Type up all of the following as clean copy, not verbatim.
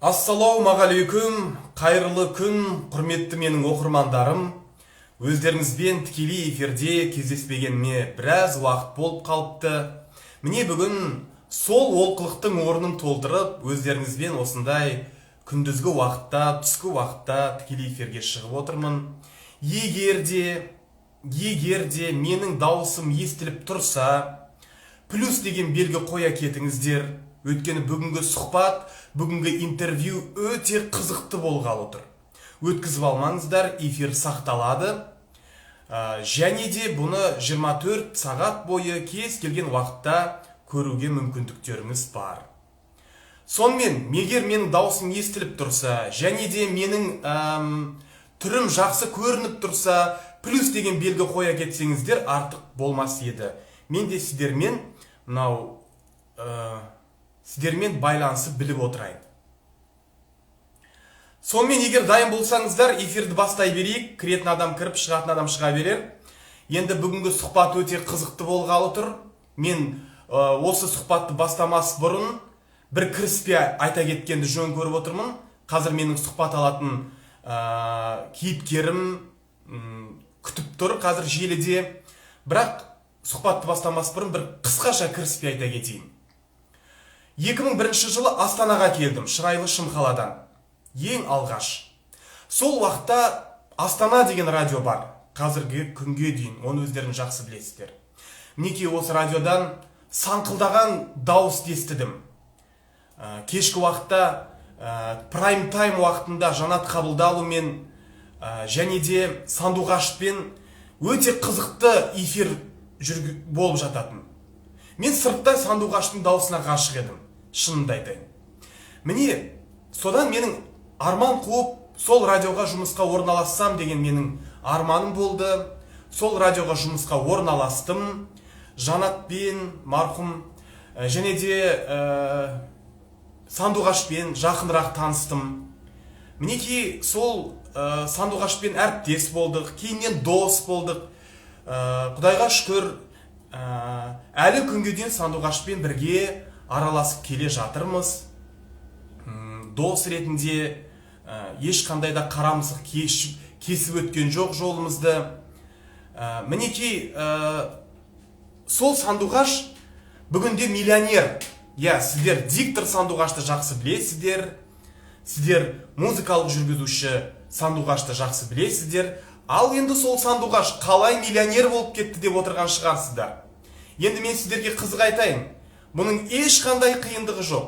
Ассалаумағалейкүм, қайырлы күн, құрметті менің оқырмандарым! Өздеріңізбен тікелей эфирде кездеспегеніме біраз уақыт болып қалыпты. Міне, бүгін сол олқылықтың орнын толтырып, өздеріңізбен осындай күндізгі уақытта, түскі уақытта тікелей эфирге шығып отырмын. Егер де менің дауысым естіліп тұрса, плюс деген белгі қоя кетіңіздер. Өйткені бүгінгі сұхбат, бүгінгі интервью өте қызықты болғалы отыр. Өткізіп алмаңыздар, эфир сақталады. Және де бұны 24 сағат бойы кез келген уақытта көруге мүмкіндіктеріңіз бар. Сонымен, егер менің дауысым естіліп тұрса және де менің түрім жақсы көрініп тұрса, плюс деген белгі қоя кетсеңіздер, артық болмас еді. Мен де сіздермен мынау сіздермен байланысып біліп отырайын. Сонымен, егер дайын болсаңыздар, эфирді бастай берейік. Кіретін адам кіріп, шығатын адам шыға берер. Енді бүгінгі сұхбат өте қызықты болғалы тұр. Мен осы сұхбатты бастамас бұрын бір кіріспе айта кеткенді жөн көріп отырмын. Қазір менің сұхбат алатын кейіпкерім күтіп тұр қазір желіде. Бірақ сұхбатты бастамас бұрын бір қысқаша кіріспе айта кетейін. 2001 жылы Астанаға келдім, шырайлы Шымқаладан. Ең алғаш сол уақытта «Астана» деген радио бар, қазіргі күнге дейін, оны өздеріңіз жақсы білесіздер. Мінекей, осы радиодан саңқылдаған дауыс естідім. Кешкі уақытта, прайм тайм уақытында Жанат Қабылдалумен және де Сандуғашпен өте қызықты эфир болып жататын. Мен сыртта Сандуғаштың дауысына ғашық едім, шынымды айтайын. Міне, содан менің арман қуып, сол радиоға жұмысқа орналассам деген менің арманым болды. Сол радиоға жұмысқа орналастым. Жанатпен, марқұм, және де Сандуғашпен жақынырақ таныстым. Мінекей, сол Сандуғашпен әріптес болдық, кейіннен дос болдық. Құдайға шүкір, әлі күнге дейін Сандуғашпен бірге араласып келе жатырмыз. Дос ретінде ешқандай да қара мысық кесіп өткен жоқ жолымызды. Мінекей, сол Сандуғаш бүгінде миллионер. Иә, сіздер диктор Сандуғашты жақсы білесіздер, сіздер музыкалық жүргізуші Сандуғашты жақсы білесіздер. Ал енді сол Сандуғаш қалай миллионер болып кетті деп отырған шығарсыздар. Енді мен сіздерге қызық айтайын, бұның ешқандай қиындығы жоқ.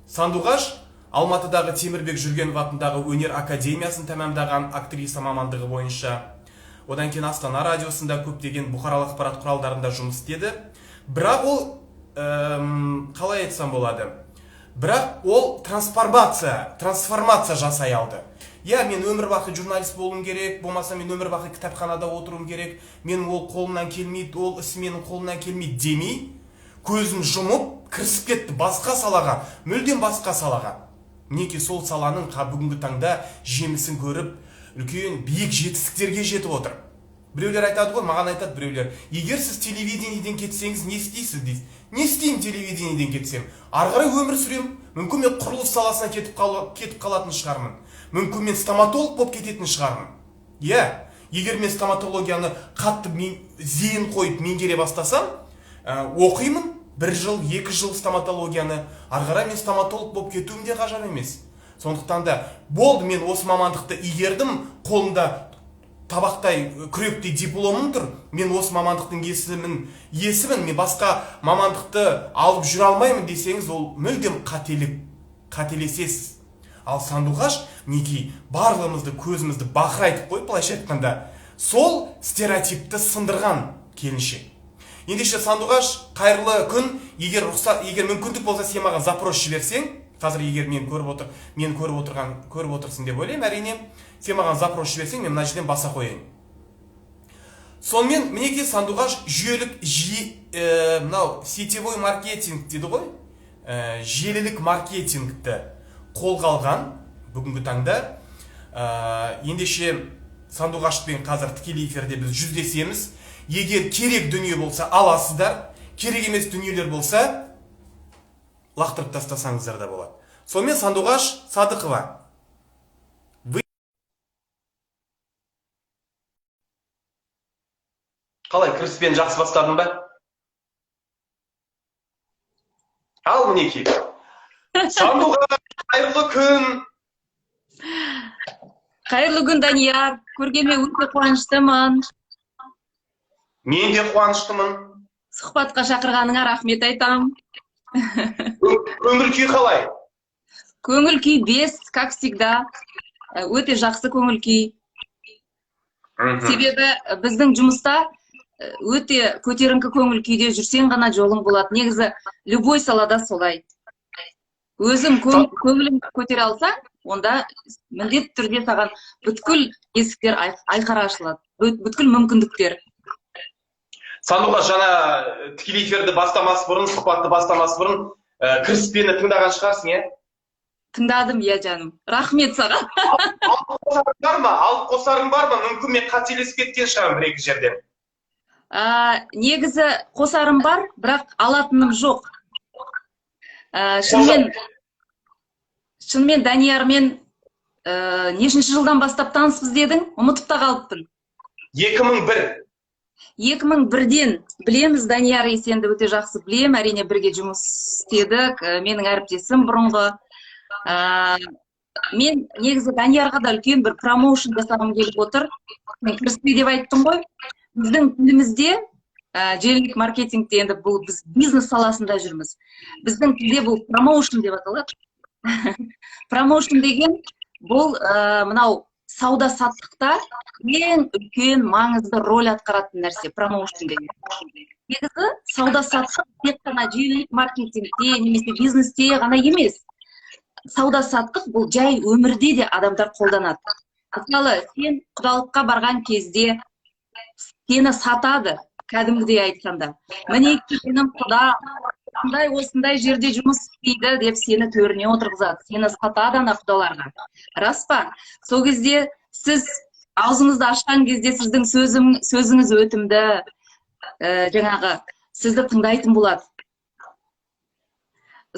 Сандуғаш Алматыдағы Темірбек Жүргенов атындағы өнер академиясын тәмамдаған актриса мамандығы бойынша. Одан кейін «Астана» радиосында, көптеген бұқаралық ақпарат құралдарында жұмыс істеді. Бірақ ол қалай айтсам болады, бірақ ол трансформация жасай алды. Иә, мен өмір бақи журналист болуым керек, болмаса мен өмір бақи кітапханада отыруым керек, мен ол қолымнан келмейді, ол іс менің қолымнан келмейді демей, көзін жұмып кірісіп кетті басқа салаға, мүлдем басқа салаға. Мінекей, сол саланың бүгінгі таңда жемісін көріп, үлкен биік жетістіктерге жетіп отыр. Біреулер айтады ғой, маған айтады біреулер: «Егер сіз телевидениеден кетсеңіз, не істейсіз?» – дейді. Не істеймін телевидениеден кетсем? Ары қарай өмір сүремін. Мүмкін, мен құрылыс саласына кетіп қалатын шығармын, мүмкін, мен стоматолог болып кететін шығармын. Иә, егер мен стоматологияны қатты зейін қойып меңгере бастасам, оқимын бір жыл, 2 жыл стоматологияны, ары қарай мен стоматолог болып кетуім де ғажап емес. Сондықтан да болды, мен осы мамандықты игердім, қолымда табақтай, күректей дипломым тұр, мен осы мамандықтың иесімін, мен басқа мамандықты алып жүре алмаймын десеңіз, ол мүлдем қателік, қателесесіз. Ал Сандуғаш, мінекей, барлығымызды көзімізді бақырайтып қойып, былайша айтқанда, сол стереотипті сындырған келіншек. Ендеше, Сандуғаш, қайырлы күн! Егер рұқсат, егер мүмкіндік болса, сен маған запрос жіберсең қазір, егер мен көріп отырсың деп ойлаймын, әрине, сен маған запрос жіберсең, мен мына жерден баса қояйын. Сонымен, мінекей, Сандуғаш жүйелік мынау сетевой маркетинг дейді ғой, желілік маркетингті қолға алған бүгінгі таңда. Ендеше, Сандуғашпен қазір тікелей эфирде біз жүздесеміз. Егер керек дүние болса, аласыздар, керек емес дүниелер болса, лақтырып тастасаңыздар да болады. Сонымен, Сандуғаш Садықова, вы қалай, кіріспені жақсы бастадым ба? Ал мінекей, Сандуғаш, қайырлы күн! Қайырлы күн, Данияр! Көргеніме өте қуаныштымын. Мен де қуаныштымын. Сұхбатқа шақырғаныңа рахмет айтамын. Көңіл күй қалай? Көңіл күй бес, как всегда. Өте жақсы көңіл күй. Себебі біздің жұмыста өте көтеріңкі көңіл күйде жүрсең ғана жолың болады. Негізі любой салада солай. Өзің көңіліңді көтере алсаң, онда міндетті түрде саған бүткіл есіктер айқара ашылады, бүткіл мүмкіндіктер. Сандуғаш, жаңа тікелей эфирді бастамас бұрын, сұхбатты бастамас бұрын кіріспені тыңдаған шығарсың, иә? Тыңдадым, иә, жаным. Рахмет саған. Алып қосарың бар ма? Алып қосарың бар ма? Мүмкін, мен қателесіп кеткен шығармын бір екі жерден. Негізі қосарым бар, бірақ алатыным жоқ. Шынымен Даниярмен нешінші жылдан бастап таныспыз дедің? Ұмытып та қалыппын. 2001. 2001-ден білеміз. Данияр Есенді өте жақсы білемін, әрине, бірге жұмыс істедік, менің әріптесім бұрынғы. Мен негізі Даниярға да үлкен бір промоушн жасағым келіп отыр. Мен кіріспе деп айттым ғой. Біздің тілімізде, желілік маркетингте, енді бұл біз бизнес саласында жүрміз. Біздің тілде бұл промоушн деп аталады. Промоушн деген бұл мынау сауда саттықта ең үлкен маңызды роль атқаратын нәрсе промоушн деген. Негізі сауда саттық тек қана желілік маркетингте немесе бизнесте ғана емес. Сауда саттық бұл жай өмірде де адамдар қолданады. Мысалы, сен құдалыққа барған кезде сені сатады, кәдімгідей айтқанда. Мінекей, менің құда осындай осындай жерде жұмыс істейді деп сені төріне отырғызады, сені сатады ана құдаларға. Рас па? Сол кезде сіз аузыңызды ашқан кезде сіздің сөзіңіз өтімді, жаңағы сізді тыңдайтын болады.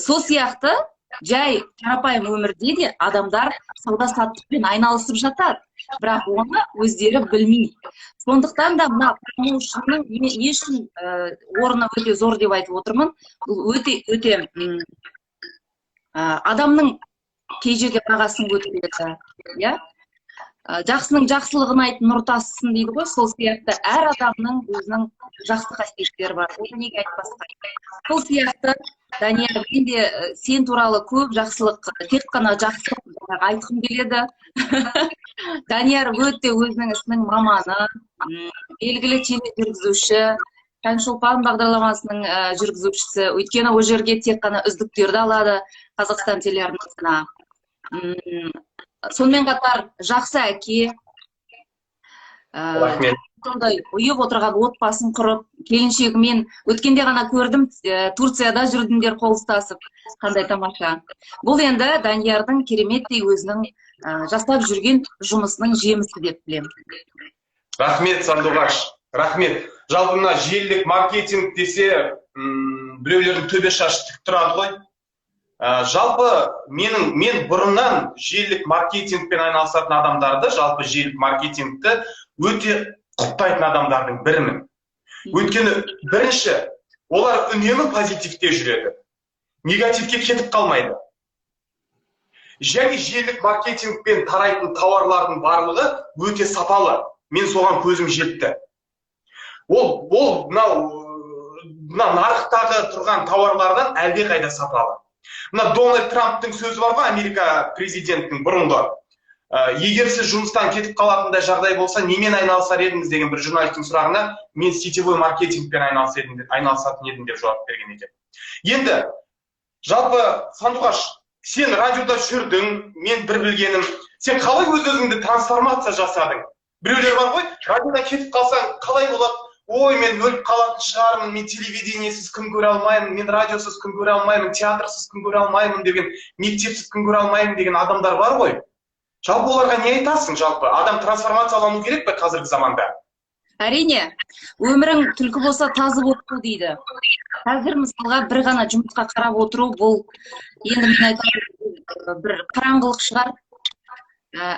Сол сияқты жай қарапайым өмірде де адамдар сауда саттықпен айналысып жатады, бірақ оны өздері білмейді. Сондықтан да мына промоушнның не үшін орны өте зор деп айтып отырмын. Бұл өте, өте адамның кей жерде бағасын көтереді, иә? Жақсының жақсылығын айт, нұр тасысын дейді ғой. Сол сияқты әр адамның өзінің жақсы қасиеттері бар, оны неге айтпасқа? Сол сияқты, Данияр, мен де сен туралы көп жақсылық, тек қана жақсылық жаңағы айтқым келеді. Данияр өте өзінің ісінің маманы, белгілі тележүргізуші, Таңшолпан бағдарламасының жүргізушісі. Өйткені ол жерге тек қана үздіктерді алады Қазақстан телеарнасына. Сонымен қатар жақсы әке, Рахмет. сондай ұйып отырған отбасын құрып, келіншегімен өткенде ғана көрдім, Турцияда жүрдіңдер қол ұстасып, қандай тамаша. Бұл енді Даниярдың кереметтей өзінің жасап жүрген жұмысының жемісі деп білемін. Рахмет, Сандуғаш, рахмет. Жалпы мына желілік маркетинг десе, біреулердің төбе шашы тік тұрады ғой. Жалпы мен бұрыннан желілік маркетингпен айналысатын адамдарды, жалпы желілік маркетингті өте құптайтын адамдардың бірімін. Өйткені бірінші, олар үнемі позитивте жүреді, негативке кетіп қалмайды. Және желілік маркетингпен тарайтын тауарлардың барлығы өте сапалы. Мен соған көзім жетті. Ол мына нарықтағы тұрған тауарлардан әлдеқайда сапалы. Мына Дональд Трамптың сөзі бар ғой, Америка президентінің бұрынғы. Егер сіз жұмыстан кетіп қалатындай жағдай болса, немен айналысар едіңіз деген бір журналистің сұрағына, мен сетевой маркетингпен айналысатын едім деп жауап берген екен. Енді жалпы, Сандуғаш, сен радиода жүрдің, мен бір білгенім, сен қалай өз өзіңді трансформация жасадың? Біреулер бар ғой, радиодан кетіп қалсаң қалай болады? Ой, мен өліп қалатын шығармын, мен телевидениесіз күн көре алмаймын, мен радиосыз күн көре алмаймын, театрсыз күн көре алмаймын деген, мектепсіз күн көре алмаймын деген адамдар бар ғой. Жалпы оларға не айтасың жалпы? Адам трансформациялану керек пе қазіргі заманда? Әрине, өмірің түлкі болса тазы болып қу дейді. Қазір мысалға бір ғана жұмысқа қарап отыру бұл енді мен айтамын, бір қараңғылық шығар.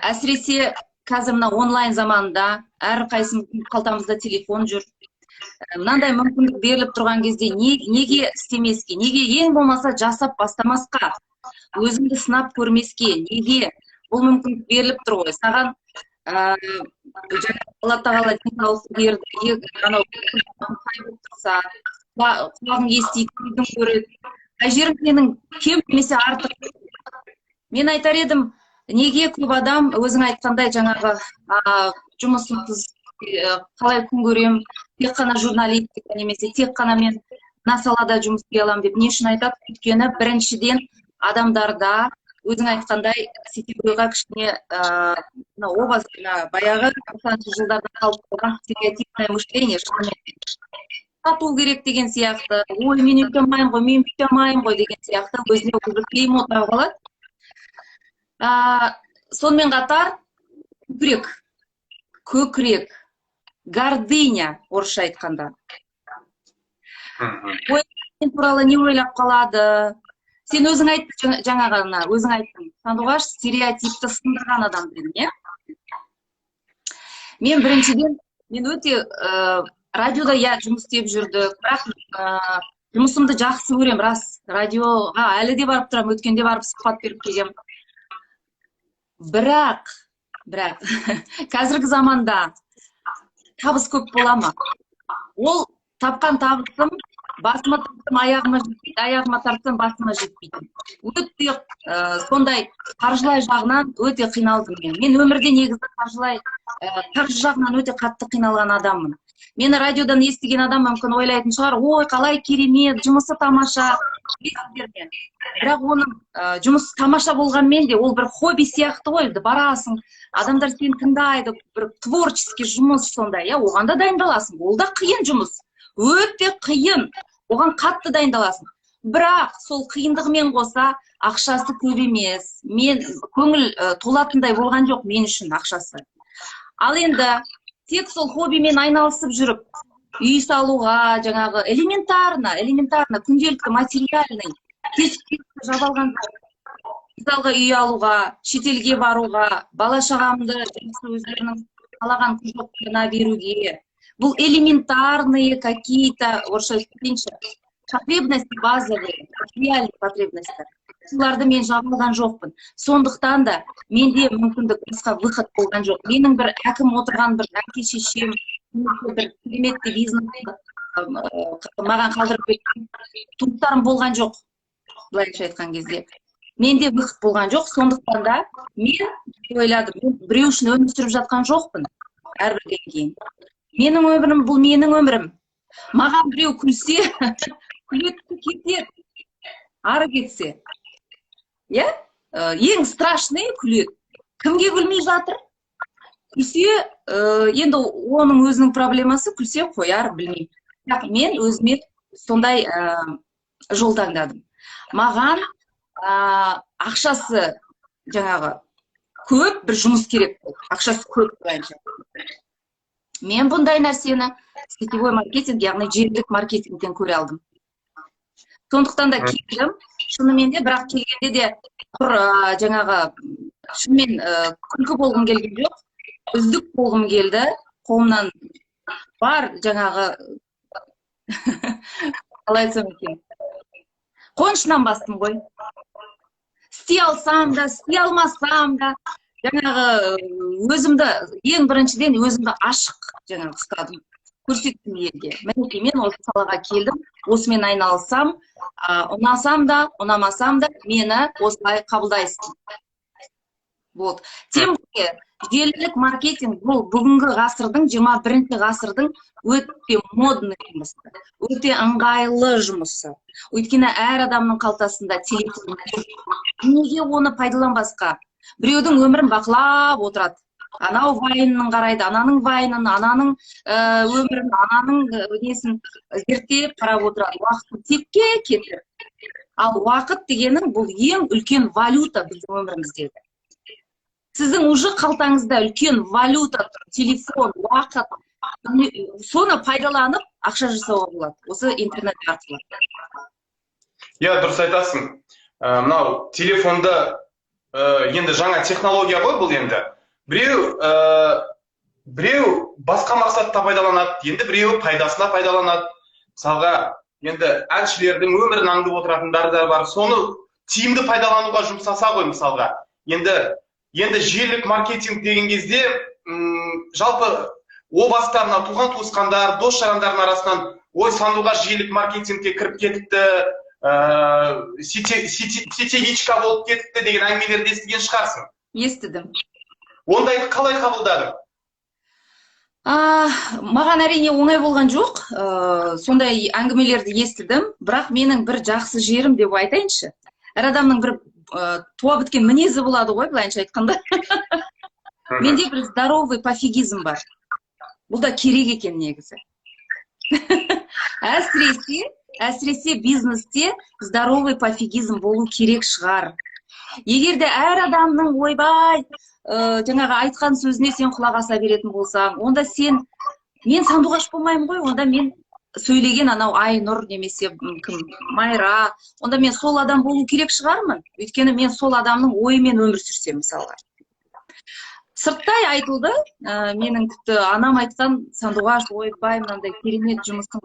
Әсіресе қазір мына онлайн заманында әрқайсымыздың қалтамызда телефон жүр. Мынандай мүмкіндік беріліп тұрған кезде неге істемеске, неге ең болмаса жасап бастамасқа, өзіңді сынап көрмеске? Неге? Бұл мүмкіндік беріліп тұр ғой саған. Алла Тағала денсаулық берді, анау тұрса, құлағың естиді, көзің көреді, қай жерің сенің кем немесе артық? Мен айтар едім, неге көп адам, өзің айтқандай, жаңағы жұмысымсыз қалай күн көремін, тек қана журналистика немесе тек қана мен мына салада жұмыс істей аламын деп не үшін айтады? Өйткені біріншіден, адамдарда, өзің айтқандай, сетевойға кішкене мына оба баяғы 90-жылдарда қалып қалған стереотипное мышление, шынымен сату керек деген сияқты. «Ой, мен өйте алмаймын ғой, мен бүйте алмаймын ғой» деген сияқты өзіне өзі клеймо тағып алады. Сонымен қатар көкірек, гордыня орысша айтқанда. Ой, сен туралы не ойлап қалады? Сен өзің айттың, жаңа ғана өзің айттың, «Сандуғаш стереотипті сындырған адам» дедің, иә. Мен біріншіден, мен өте радиода, иә, жұмыс істеп жүрдік, бірақ жұмысымды жақсы көремін, рас. Радиоға әлі де барып тұрамын, өткенде барып сұхбат беріп келгенмін. Бірақ қазіргі заманда табыс көп бола ма? Ол тапқан табысым басыма тартсам, аяғыма жетпейді, аяғыма тартсам, басыма жетпейді. Өте сондай қаржылай жағынан өте қиналдым мен. Мен өмірде негізі қаржылай, қаржы жағынан өте қатты қиналған адаммын. Мені радиодан естіген адам мүмкін ойлайтын шығар: «Ой, қалай керемет, жұмысы тамаша», білесіздер ме? Бірақ оның жұмысы тамаша болғанмен де, ол бір хобби сияқты ғой. Барасың, адамдар сені тыңдайды, бір творческий жұмыс сондай, иә. Оған да дайындаласың, ол да қиын жұмыс, өте қиын, оған қатты дайындаласың. Бірақ сол қиындығымен қоса ақшасы көп емес, мен көңіл толатындай болған жоқ мен үшін ақшасы. Ал енді тек сол хоббимен айналысып жүріп үй салуға, жаңағы элементарно күнделікті материальный тесік жаба алған, мысалға, үй алуға, шетелге баруға, бала шағамды жақсы, өздерінің қалаған кружоктарына беруге, бұл элементарные какие-то, орысша айтайыншы, потребности, базовые материальные потребности, соларды мен жаба алған жоқпын. Сондықтан да менде мүмкіндік, басқа выход болған жоқ. Менің бір әкім отырған бір әке шешем бір керемет бизнес маған қалдырып кеткен туыстарым болған жоқ. Былайша айтқан кезде, менде выход болған жоқ. Сондықтан да мен ойладым: мен біреу үшін өмір сүріп жатқан жоқпын. Әрбірден кейін менің өмірім, бұл менің өмірім. Маған біреу күлсе, күледі, кетеді ары кетсе, иә. Ең страшный күледі. Кімге күлмей жатыр? Күлсе, енді оның өзінің проблемасы, күлсе қояр, білмеймін. Бірақ мен өзіме сондай жол таңдадым. Маған ақшасы жаңағы көп бір жұмыс керек болды, ақшасы көп былайынша. Мен бұндай нәрсені сетевой маркетинг, яғни желілік маркетингтен көре алдым. Сондықтан да келдім шынымен де. Бірақ келгенде де құр жаңағы шынымен күлкі болғым келген жоқ, үздік болғым келді. Қолымнан бар, жаңағы, қалай айтсам екен, қонышынан бастым ғой. Істей алсам да, істей алмасам да, жаңағы өзімді, ең біріншіден, өзімді ашық жаңағы ұстадым, көрсеттім елге: мінекей, мен осы салаға келдім, осымен айналысам, ұнасам да, ұнамасам да, мені осылай қабылдайсың, болды. Тем более желілік маркетинг бұл бүгінгі ғасырдың, 21-ғасырдың өте модный жұмысы, өте ыңғайлы жұмысы. Өйткені әр адамның қалтасында телефон жүр. Неге оны пайдаланбасқа? Біреудің өмірін бақылап отырады, анау вайнын қарайды, ананың вайнын, ананың өмірін, ананың несін зерттеп қарап отырады, уақытын текке кетіріп. Ал уақыт дегенің бұл ең үлкен валюта біздің өміріміздегі. Сіздің уже қалтаңызда үлкен валюта тұр: телефон, уақыт. Соны пайдаланып ақша жасауға болады осы интернет арқылы. Иә, дұрыс айтасың. Мынау телефонды, енді жаңа технология ғой бұл. Енді біреу басқа мақсатта пайдаланады, енді біреуі пайдасына пайдаланады. Мысалға, енді әншілердің өмірін аңдып отыратындар да бар. Соны тиімді пайдалануға жұмсаса ғой. Мысалға, енді желілік маркетинг деген кезде жалпы о баста мына туған туысқандар, дос жарандардың арасынан: «Ой, Сандуғаш желілік маркетингке кіріп кетіпті, сетевичка болып кетіпті» деген әңгімелерді естіген шығарсың. Естідім. Ондайды қалай қабылдадың? Маған, әрине, оңай болған жоқ. Сондай әңгімелерді естідім, бірақ менің бір жақсы жерім деп айтайыншы, әр адамның бір туа біткен мінезі болады ғой, былайынша айтқанда. Менде бір здоровый пофигизм бар. Бұл да керек екен негізі. Әсіресе бизнесте здоровый пофигизм болу керек шығар. Егер де әр адамның, ойбай, жаңағы айтқан сөзіне сен құлақ аса беретін болсаң, онда сен, мен Сандуғаш болмаймын ғой. Онда мен сөйлеген анау Айнұр немесе кім, Майра, онда мен сол адам болу керек шығармын, өйткені мен сол адамның ойымен өмір сүрсем. Мысалға, сырттай айтылды, менің тіпті анам айтқан: «Сандуғаш, ойбай, мынандай керемет жұмысың,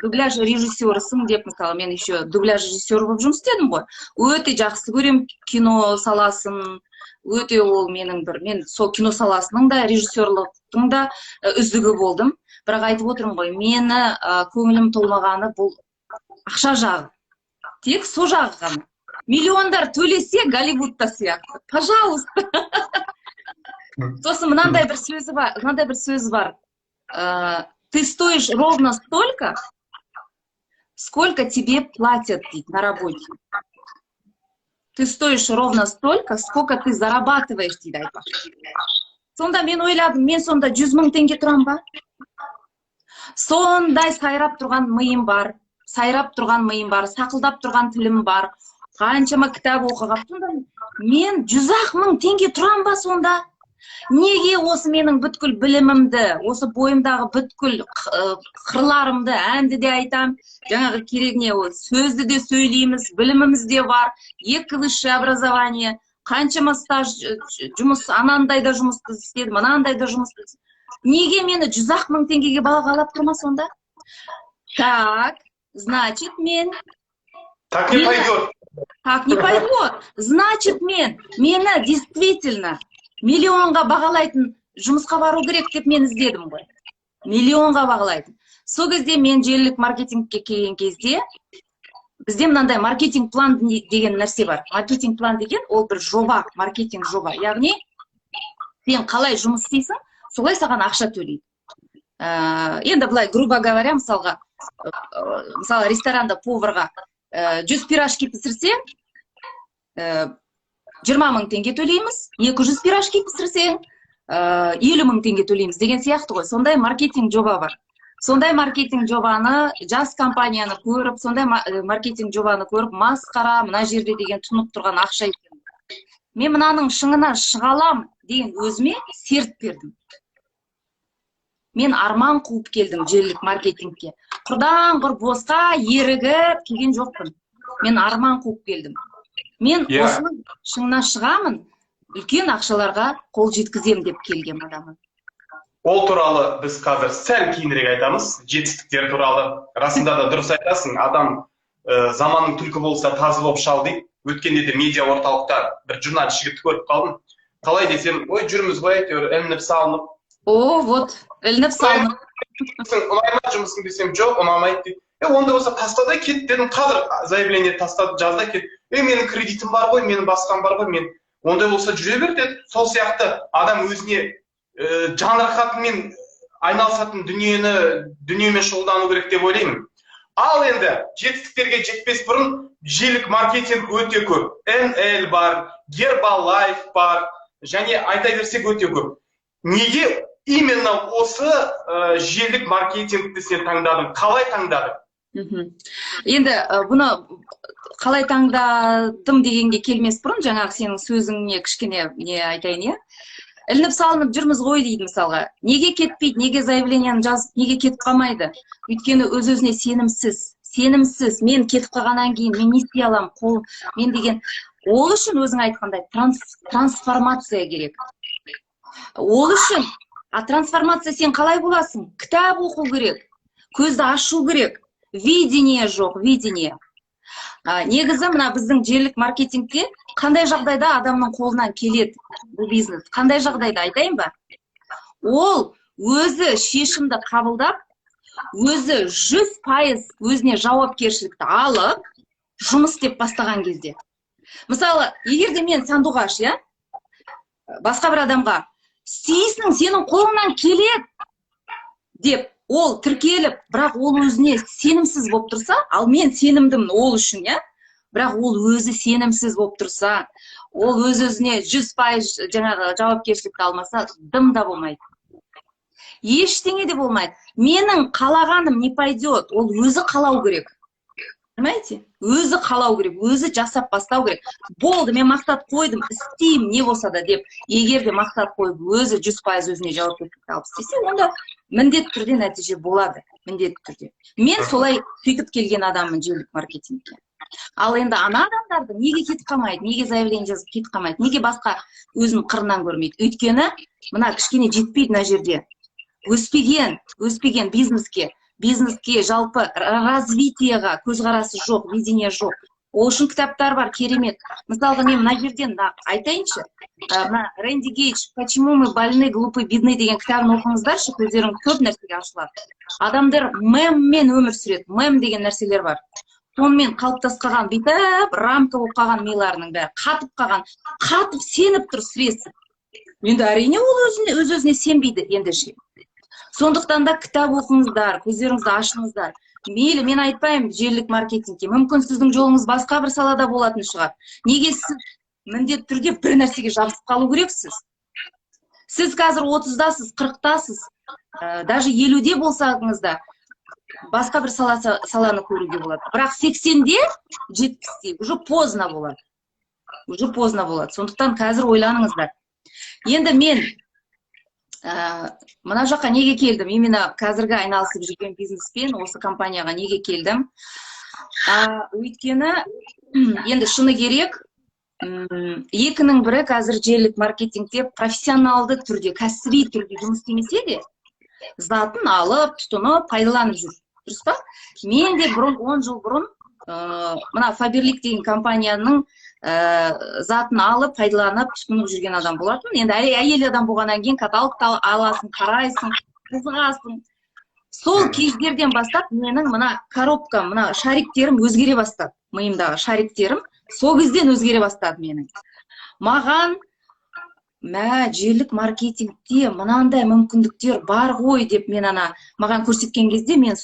дубляж режиссерысың», — деп. Мысалы, мен еще дубляж режиссері болып жұмыс істедім ғой. Өте жақсы көремін кино саласын, өте. Ол менің бір, мен сол кино саласының да, режиссерлықтың да үздігі болдым. Бірақ айтып отырмын ғой, мені көңілім толмағаны бұл ақша жағы, тек сол жағы ғана. Миллиондар төлесе, Голливудта сияқты, пожалуйста. Сосын мынандай бір сөзі бар, мынандай бір сөз бар: «Ты стоишь ровно столько, сколько тебе платят», — дейді, «на работе. Ты стоишь ровно столько, сколько ты зарабатываешь», — дейді, айтпақшы. Сонда мен ойладым: мен сонда 100 000 теңге тұрамын ба? Сондай сайрап тұрған миым бар, сайрап тұрған миым бар, сақылдап тұрған тілім бар, қаншама кітап оқыған. Сонда мен 100-ақ мың теңге тұрамын ба? Сонда неге осы менің бүткіл білімімді, осы бойымдағы бүткіл қырларымды, әнді де айтам, жаңағы керегіне сөзді де сөйлейміз, біліміміз де бар, екі высшее образование, қаншама стаж жұмыс, анандай да жұмысты істедім, мынандай да жұмысты. Неге мені 100-ақ мың теңгеге бағалап тұр ма сонда? Так, значит, мен Так не пойдет. Так не пойдет. Значит, мені действительно миллионға бағалайтын жұмысқа бару керек деп мен іздедім ғой, миллионға бағалайтын. Сол кезде мен желілік маркетингке келген кезде бізде мынандай маркетинг план деген нәрсе бар. Маркетинг план деген ол бір жоба, маркетинг жоба, яғни сен қалай жұмыс істейсің, солай саған ақша төлейді. Енді былай, грубо говоря, мысалға, мысалы, ресторанда поварға 100 пирожки пісірсең, 20 000 теңге төлейміз, 200 пирожки пісірсең, 50 000 теңге төлейміз деген сияқты ғой. Сондай маркетинг жоба бар. Сондай маркетинг жобаны жас компанияны көріп, сондай маркетинг жобаны көріп, масқара, мына жерде деген тұнып тұрған ақша екен, мен мынаның шыңына шыға алам деген өзіме серт бердім. Мен арман қуып келдім желілік маркетингке, құрдан құр босқа ерігіп келген жоқпын. Мен арман қуып келдім. Мен осының шыңына шығамын, үлкен ақшаларға қол жеткіземін деп келген адаммын. Ол туралы біз қазір сәл кейінірек айтамыз, жетістіктер туралы. Расында да, дұрыс айтасың, адам заманың түлкі болса, тазы болып шал дейді. Өткенде де медиа орталықта бір журналист жігітті көріп қалдым. Қалай десем, ой, жүрміз ғой әйтеуір ілініп салынып. О, вот, ілініп салынып. Ұнай ма жұмысың десем, жоқ, ұнамайды дейді. Е, онда болса таста да кет дедім, қазір заявление таста, жаз да кет. Е, менің кредитім бар ғой, менің басқам бар ғой, мен ондай болса жүре бер деді. Сол сияқты адам өзіне жан рахатымен айналысатын дүниемен шұғылдану керек деп ойлаймын. Ал енді жетістіктерге жетпес бұрын, желілік маркетинг өте көп, НЛ бар, Гербалайф бар және айта берсек, өте көп. Неге именно осы желілік маркетингті сен таңдадың, қалай таңдадың? Енді бұны қалай таңдадым дегенге келмес бұрын, жаңағы сенің сөзіңе кішкене не айтайын, иә. Ілініп салынып жүрміз ғой дейді. Мысалға, неге кетпейді, неге заявлениені жазып, неге кетіп қалмайды? Өйткені өз өзіне сенімсіз. Сенімсіз. Мен кетіп қалғаннан кейін мен не істей аламын, қол мен деген. Ол үшін, өзің айтқандай, трансформация керек ол үшін. А трансформация сен қалай боласың? Кітап оқу керек, көзді ашу керек. Видение жоқ, видение. Негізі мына біздің желілік маркетингте қандай жағдайда адамның қолынан келеді бұл бизнес? Қандай жағдайда, айтайын ба? Ол өзі шешімді қабылдап, өзі 100% өзіне жауапкершілікті алып, жұмыс істеп бастаған кезде. Мысалы, егер де мен, Сандуғаш, иә, басқа бір адамға «істейсің, сенің қолыңнан келеді» деп, ол тіркеліп, бірақ ол өзіне сенімсіз болып тұрса, ал мен сенімдімін ол үшін, иә, бірақ ол өзі сенімсіз болып тұрса, ол өз өзіне 100% жаңағы жауапкершілікті алмаса, дым да болмайды, ештеңе де болмайды. Менің қалағаным не пойдет. Ол өзі қалау керек, понимаете? Өзі қалау керек, өзі жасап бастау керек. «Болды, мен мақсат қойдым, істеймін не болса да» деп, егер де мақсат қойып, өзі 100% өзіне жауапкершілікті алып істесе, онда міндетті түрде нәтиже болады, міндетті түрде. Мен солай, сөйтіп келген адаммын желілік маркетингке. Ал енді ана адамдарды неге кетіп қалмайды, неге заявление жазып кетіп қалмайды, неге басқа өзінің қырынан көрмейді? Өйткені мына кішкене жетпейді мына жерде, өспеген бизнеске, жалпы развитиеға көзқарасы жоқ, видение жоқ. Ол үшін кітаптар бар керемет. Мысалға, мен мына жерден мына айтайыншы, мына Рэнди Гейдж «Почему мы больны, глупы, бедны» деген кітабын оқыңыздаршы, көздеріңіз көп нәрсеге ашылады. Адамдар меммен өмір сүреді, мем деген нәрселер бар, сонымен қалыптасып қалған, бүйтіп рамка болып қалған, миларының бәрі қатып қалған, қатып, сеніп тұр сіресіп. Енді, әрине, ол өзіне өз өзіне сенбейді ендеше. Сондықтан да кітап оқыңыздар, көздеріңізді ашыңыздар. Мейлі, мен айтпаймын желілік маркетингке, мүмкін, сіздің жолыңыз басқа бір салада болатын шығар. Неге сіз міндетті түрде бір нәрсеге жабысып қалу керексіз? Сіз қазір 30-дасыз, 40-тасыз, даже 50-де болсаңыз да, басқа бір саланы көруге болады. Бірақ 80-де, 70-те уже поздно болады, уже поздно болады. Сондықтан қазір ойланыңыздар. Енді мен мына жаққа неге келдім, именно қазіргі айналысып жүрген бизнеспен, осы компанияға неге келдім? Өйткені енді шыны керек, екінің бірі қазір желілік маркетингте профессионалды түрде, кәсіби түрде жұмыс істемесе де, затын алып, тұтынып, пайдаланып жүр, дұрыс па? Мен де бұрын, 10 жыл бұрын, мына Фаберлик деген компанияның затын алып, пайдаланып, тұтынып жүрген адам болатын. Енді әйел адам болғаннан кейін каталогты аласың, қарайсың, қызығасың. Сол кездерден бастап менің мына коробка, мына шариктерім өзгере бастады. Миымдағы шариктерім сол кезден өзгере бастады менің. Маған «Мә, желілік маркетингте мынандай мүмкіндіктер бар ғой» деп, мен ана маған көрсеткен кезде, мен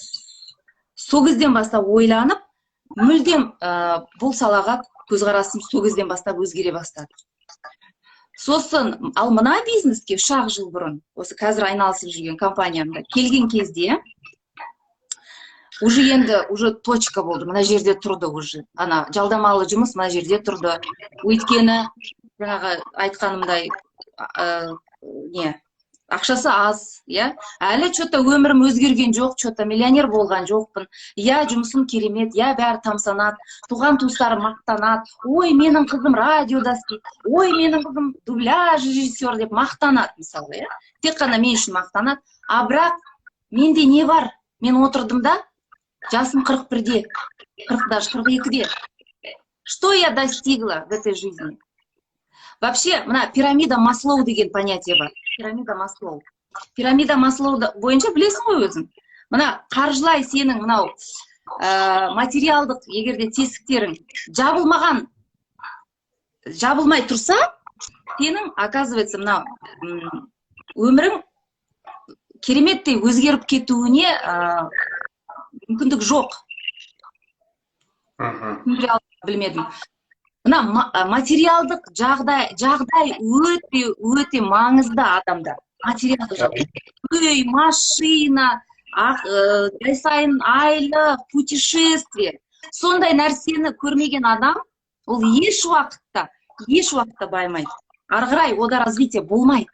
сол кезден бастап ойланып, мүлдем бұл салаға көзқарасым сол кезден бастап өзгере бастады. Сосын ал мына бизнеске 3-ақ жыл бұрын, осы қазір айналысып жүрген компаниямда келген кезде, уже енді уже точка болды, мына жерде тұрды уже. Ана жалдамалы жұмыс мына жерде тұрды. Өйткені жаңағы айтқанымдай, не, ақшасы аз, иә, әлі че-то өмірім өзгерген жоқ, че-то миллионер болған жоқпын. Иә, жұмысым керемет, иә, бәрі тамсанады, туған туыстарым мақтанады: «Ой, менің қызым радиода істейді, ой, менің қызым дубляж режиссер» деп мақтанады мысалы, иә, тек қана мен үшін мақтанады. А бірақ менде не бар? Мен отырдым да, жасым 41-де, 40, даже 42-де. Что я достигла в этой жизни вообще? Мына пирамида Маслоу деген понятие бар, пирамида Маслоу. Пирамида Маслоу бойынша, білесің ғой өзің, мына қаржылай сенің мынау материалдық егер де тесіктерің жабылмаған, жабылмай тұрса, сенің, оказывается, мына өмірің кереметтей өзгеріп кетуіне мүмкіндік жоқ. Түсіндіре білмедім. Мына материалдық жағдай өте өте маңызды адамда. Материалдық жағдай: үй, машина, ай сайын айлық, путешествие. Сондай нәрсені көрмеген адам ол еш уақытта байымайды, ары қарай ода развитие болмайды.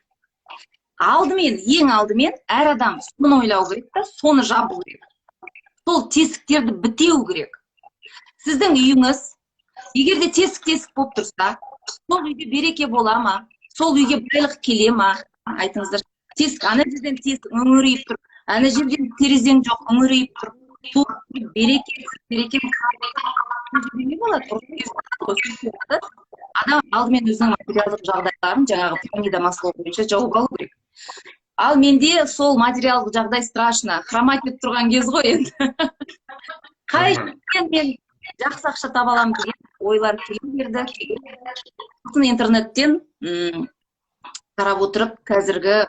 Алдымен, ең алдымен әр адам соны ойлау керек та, соны жабу керек. Сол тесіктерді бітеу керек. Сіздің үйіңіз егер де тесік тесік болып тұрса, сол үйде береке бола ма? Сол үйге байлық келе ма? Айтыңыздар. Тесік, ана жерден тесік, үңірейіп тұр, ана жерден терезең жоқ, үңірейіп тұр. Сол береке, береке не болады? Адам алдымен өзінің материалдық жағдайларын жаңағы пирамида Маслоу бойынша жауып алу керек. Ал менде сол материалдық жағдай страшно хромать етіп тұрған кез ғой. Енді қай жерден мен жақсы ақша таба аламын деген ойлар келе берді. Сосын интернеттен қарап отырып, қазіргі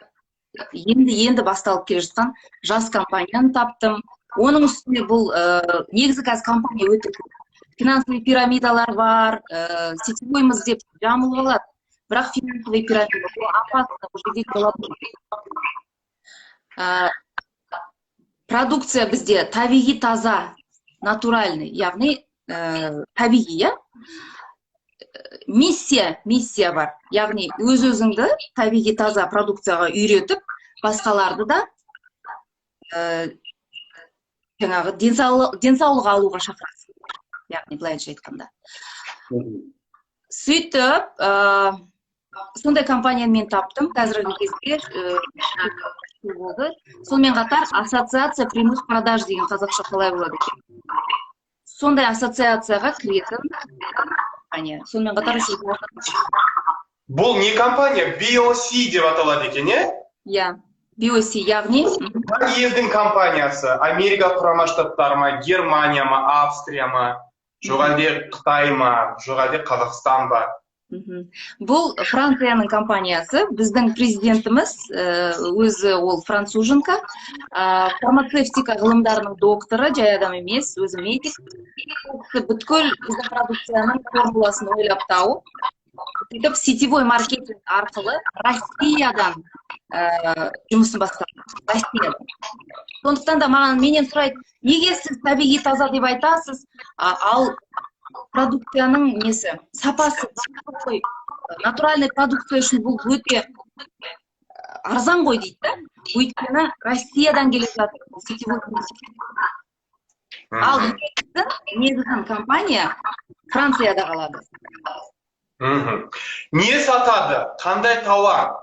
енді енді басталып келе жатқан жас компанияны таптым. Оның үстіне бұл негізі қазір компания өте көп, финансовый пирамидалар бар, сетевоймыз деп жамылып алады. Бірақ финансовый пирамида ол опасно, бұл жерде продукция бізде табиғи, таза, натуральный, яғни табиғи, иә. Миссия бар, яғни өз өзіңді табиғи таза продукцияға үйретіп, басқаларды да жаңағы денсаулық алуға шақырасың, яғни былайынша айтқанда. Сөйтіп сондай компанияны мен таптым. Қазіргі кезде болды. Сонымен қатар ассоциация прямых продаж деген, қазақша қалай болады екен, сондай ассоциацияға кіретін компания. Сонымен қатар Бұл не компания? BOC деп аталады екен, иә? Иә, BOC, яғни Қай елдің компаниясы? Америка Құрама Штаттары ма, Германия ма, Австрия ма, жоқ әлде Қытай ма, жоқ әлде Қазақстан ба? Бұл Францияның компаниясы. Біздің президентіміз өзі ол француженка, фармацевтика ғылымдарының докторы, жай адам емес, өзі медик. Ол кісі бүткіл біздің продукцияның формуласын ойлап тауып, сөйтіп сетевой маркетинг арқылы Россиядан жұмысын бастады, Россиядан. Сондықтан да маған, менен сұрайды: «Неге сіз табиғи таза деп айтасыз, ал продукцияның несі, сапасы қой, натуральный продукция үшін бұл өте арзан ғой», — дейді да. Өйткені Россиядан келе жатыр бұл сетевой. Ал негізгі компания Францияда қалады. Не сатады? Қандай тауар?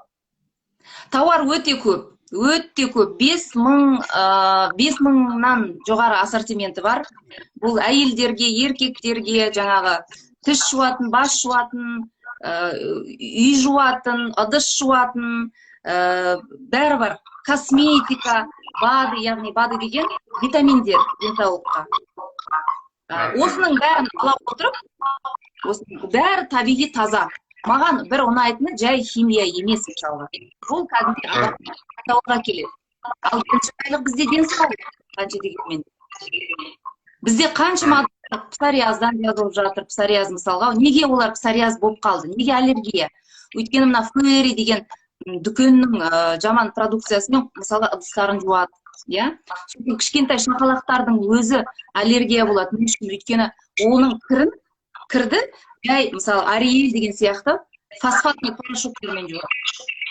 Тауар өте көп, өте көп. 5000, 5000-нан жоғары ассортименті бар. Бұл әйелдерге, еркектерге жаңағы тіс жуатын, бас жуатын, үй жуатын, ыдыс жуатын, бәрі бар. Косметика, БАДы, яғни БАДы деген витаминдер денсаулыққа. Осының бәрін ала отырып, осының бәрі табиғи таза. Маған бір ұнайтыны, жай химия емес. Мысалға, бұл кәдімгідей адам денсаулыққа келеді. Ал бірінші байлық бізде денсаулық. Қанша дегенмен бізде қаншама адамдар псориаздан жазылып жатыр. Псориаз, мысалға, неге олар псориаз болып қалды, неге аллергия? Өйткені мына Фейри деген дүкеннің жаман продукциясымен, мысалы, ыдыстарын жуады, иә. Сөйтіп кішкентай шақалақтардың өзі аллергия болады. Не үшін? Өйткені оның кірін, кірді жай, мысалы, Ариэль деген сияқты фосфатный порошоктермен жуады.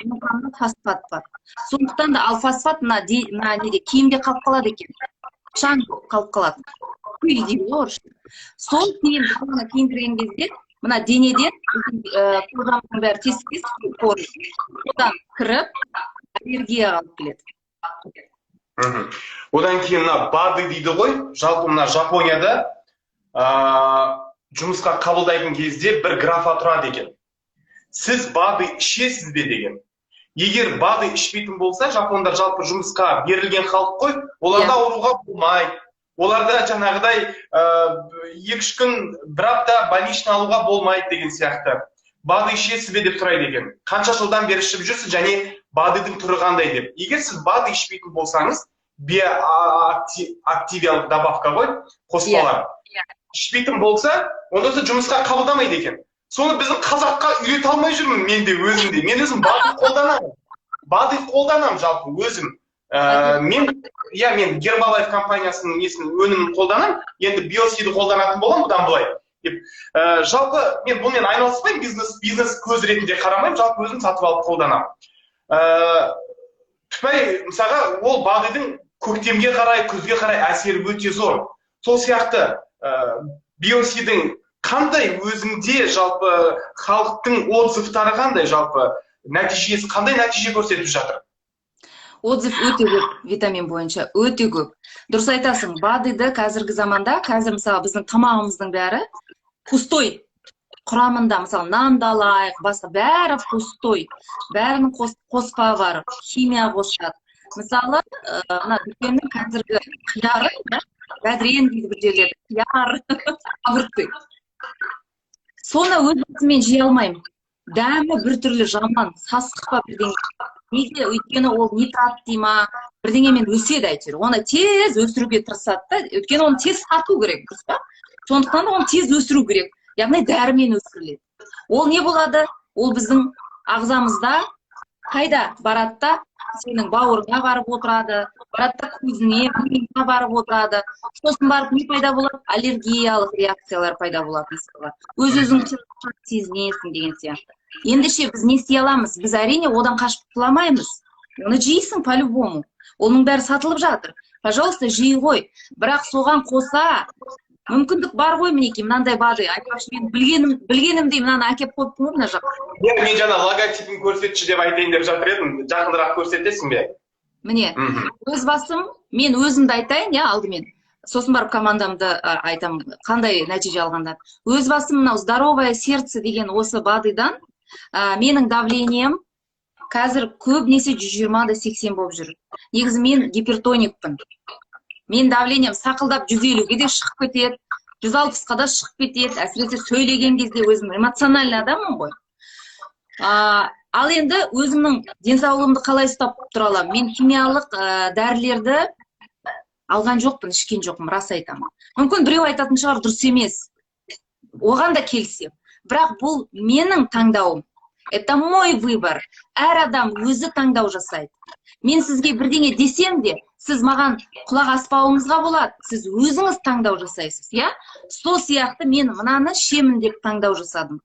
Оның құрамында фосфат бар. Сондықтан да, ал фосфат мына неде, киімде қалып қалады екен, шаң қалып қалады, пыль дейді ғой орысша. Сол киім, баланы киіндірген кезде мына денеден, кожамыздың бәрі тесік тесік, содан кіріп, аллергияға алып келеді. Одан кейін мына БАДы дейді ғой. Жалпы мына Жапонияда жұмысқа қабылдайтын кезде бір графа тұрады екен: «Сіз БАДы ішесіз бе?» — деген. Егер БАДы ішпейтін болса, жапондар жалпы жұмысқа берілген халық қой, оларда ауруға болмайды, оларда жаңағыдай 2-3 күн, бір апта больничный алуға болмайды деген сияқты. «БАДы ішесіз бе?» — деп сұрайды екен. «Қанша жылдан бері ішіп жүрсіз және БАДыдың түрі қандай?» — деп. Егер сіз БАДы ішпейтін болсаңыз, биоактивиялық добавка ғой, қоспалар, ішпейтін болса, онда сіз жұмысқа қабылдамайды екен. Соны біздің қазаққа үйрете алмай жүрмін мен де өзім де. Мен өзім БАДы қолданамын, БАДы қолданамын жалпы өзім. Мен, иә, мен Гербалайф компаниясының несін, өнімін қолданамын. Енді Биосиді қолданатын боламын бұдан былай деп. Жалпы мен бұнымен айналыспаймын, бизнес көз ретінде қарамаймын, жалпы өзім сатып алып қолданамын. Түпәй, мысалға, ол БАДыдың Көктемге қарай, күзге қарай әсері өте зор. Сол сияқты Биосидің қандай өзіңде, жалпы халықтың отзывтары қандай, жалпы нәтижесі қандай, нәтиже көрсетіп жатыр? Отзыв өте көп, витамин бойынша өте көп. Дұрыс айтасың, БАДыды қазіргі заманда, қазір, мысалы, біздің тамағымыздың бәрі пустой құрамында. Мысалы, нанды алайық, басқа бәрі пустой, бәрінің қоспа бар, химия қосады. Мысалы, мына дүкеннің қазіргі қияры, иә, бәдірен дейді бір жерлерде, қияр, огурцы, соны өз басыммен жей алмаймын. Дәмі біртүрлі, жаман, сасық па, бірдеңе. Неге? Өйткені ол нитрат дей ма, бірдеңемен өседі әйтеуір. Оны тез өсіруге тырысады да, өйткені оны тез сату керек, дұрыс па? Сондықтан да оны тез өсіру керек, яғни дәрімен өсіріледі. Ол не болады? Ол біздің ағзамызда қайда барады да, сенің бауырыңа барып отырады, барады да, көзіңе, миыңа барып отырады. Сосын барып не пайда болады? Аллергиялық реакциялар пайда болады. Мысалға, өз өзіңді сезінесің деген сияқты. Ендеше біз не істей аламыз? Біз, әрине, одан қашып құтыла алмаймыз. Оны жейсің по любому, оның бәрі сатылып жатыр, пожалуйста, жей ғой. Бірақ соған қоса мүмкіндік бар ғой. Мінекей, мынандай БАДы. Айтпақшы, мен білгенімдей мынаны әкеліп қойыппын ғой мына жаққа. Иә, мен жаңа логотипін көрсетші деп айтайын деп жатыр едім. Жақынырақ көрсетесің бе? Міне. Өз басым, мен өзімді айтайын, иә, алдымен, сосын барып командамды айтамын қандай нәтиже алғандар. Өз басым, мынау «Здоровое сердце» деген осы БАДыдан менің давлением қазір көбінесе 120 да 80 болып жүр. Негізі мен гипертоникпін. Мен давлением сақылдап 150-ге де шығып кетеді, 160-қа да шығып кетеді, әсіресе сөйлеген кезде. Өзім эмоциональный адаммын ғой. Ал енді өзімнің денсаулығымды қалай ұстап тұра аламын? Мен химиялық дәрілерді алған жоқпын, ішкен жоқпын, рас айтамын. Мүмкін, біреу айтатын шығар, дұрыс емес, оған да келісемін. Бірақ бұл менің таңдауым, это мой выбор. Әр адам өзі таңдау жасайды. Мен сізге бірдеңе десем де, сіз маған құлақ аспауыңызға болады, сіз өзіңіз таңдау жасайсыз, иә. Сол сияқты мен мынаны ішемін деп таңдау жасадым,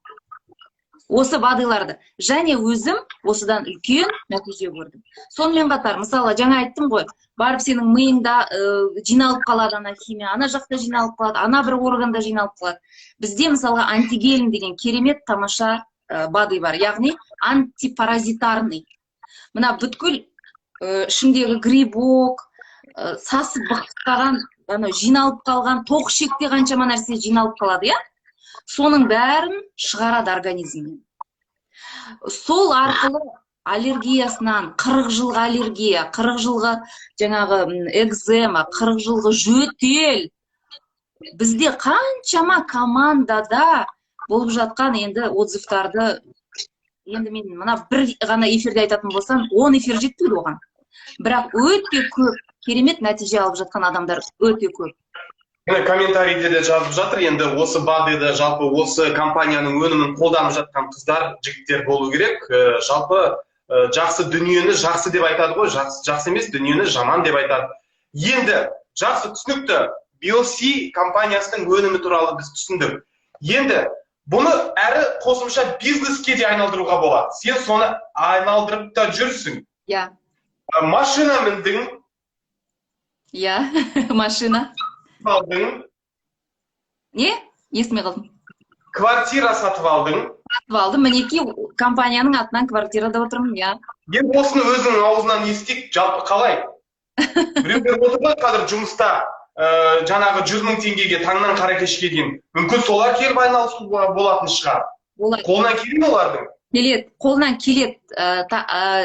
осы БАДыларды, және өзім осыдан үлкен нәтиже көрдім. Сонымен қатар, мысалы, жаңа айттым ғой, барып сенің миыңда жиналып қалады ана химия, ана жақта жиналып қалады, ана бір органда жиналып қалады. Бізде, мысалға, антигелин деген керемет, тамаша БАДы бар, яғни антипаразитарный. Мына бүткіл ішіңдегі грибок, сасып бықтаған, анау жиналып қалған тоқ ішекте қаншама нәрсе жиналып қалады, иә, соның бәрін шығарады организмнен. Сол арқылы аллергиясынан, 40 жылғы аллергия, 40 жылғы жаңағы экзема, 40 жылғы жөтел, бізде қаншама командада болып жатқан. Енді отзывтарды енді мен мына бір ғана эфирде айтатын болсам, 10 эфир жетпейді оған. Бірақ өте көп керемет нәтиже алып жатқан адамдар өте көп. Міне, комментарийде де жазып жатыр. Енді осы БАДыды, жалпы осы компанияның өнімін қолданып жатқан қыздар, жігіттер болу керек. Жалпы жақсы дүниені жақсы деп айтады ғой, жақсы, жақсы емес дүниені жаман деп айтады. Енді жақсы, түсінікті. Биоси компаниясының өнімі туралы біз түсіндік. Енді бұны әрі қосымша бизнеске де айналдыруға болады. Сен соны айналдырып та жүрсің. Иә. Машина міндің. Иә, машина. Алдың. Не, естімей қалдым. Квартира сатып алдың. Сатып алдым, мінекей, компанияның атынан квартирада отырмын, иә. Енді осыны өзіңнің аузынан естиік. Жалпы қалай? Біреулер отыр ғой қазір жұмыста, жаңағы 100 000 теңгеге таңнан қара кешке дейін. Мүмкін, солар келіп айналысуға болатын шығар. Болады. Қолынан келе ме олардың? Келеді, қолынан келеді.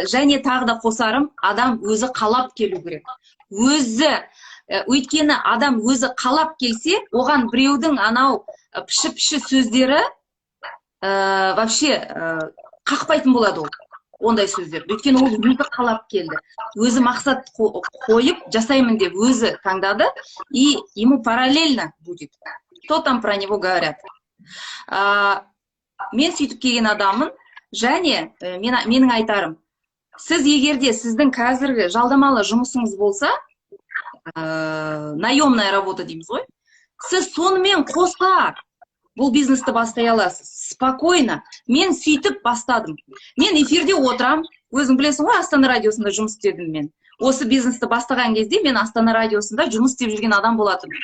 Және тағы да қосарым, адам өзі қалап келу керек өзі. Өйткені адам өзі қалап келсе, оған біреудің анау піші піші сөздері вообще қақпайтын болады ол ондай сөздер. Өйткені ол өзі қалап келді, өзі мақсат қойып, жасаймын деп өзі таңдады, и ему параллельно будет, что там про него говорят. Мен сөйтіп келген адаммын. Және менің айтарым, сіз егерде сіздің қазіргі жалдамалы жұмысыңыз болса, наемная работа дейміз ғой, сіз сонымен қоса бұл бизнесті бастай аласыз спокойно. Мен сөйтіп бастадым. Мен эфирде отырам, өзің білесің ғой, Астана радиосында жұмыс істедім мен. Осы бизнесті бастаған кезде мен Астана радиосында жұмыс істеп жүрген адам болатынмын.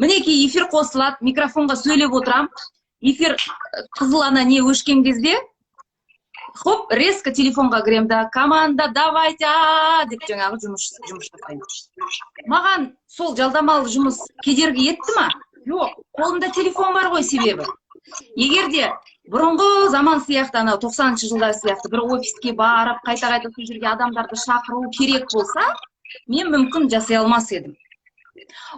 Мінекей, эфир қосылады, микрофонға сөйлеп отырамын. Эфир қызыл ана не өшкен кезде, хоп, резко телефонға кіремін да, «Команда, давайте!» деп жаңағы жұмыс жасаймын. Маған сол жалдамалы жұмыс кедергі етті ма? Жоқ, қолымда телефон бар ғой. Себебі егер де бұрынғы заман сияқты, анау 90-жылдар сияқты бір офиске барып, қайта қайта сол жерге адамдарды шақыру керек болса, мен мүмкін жасай алмас едім,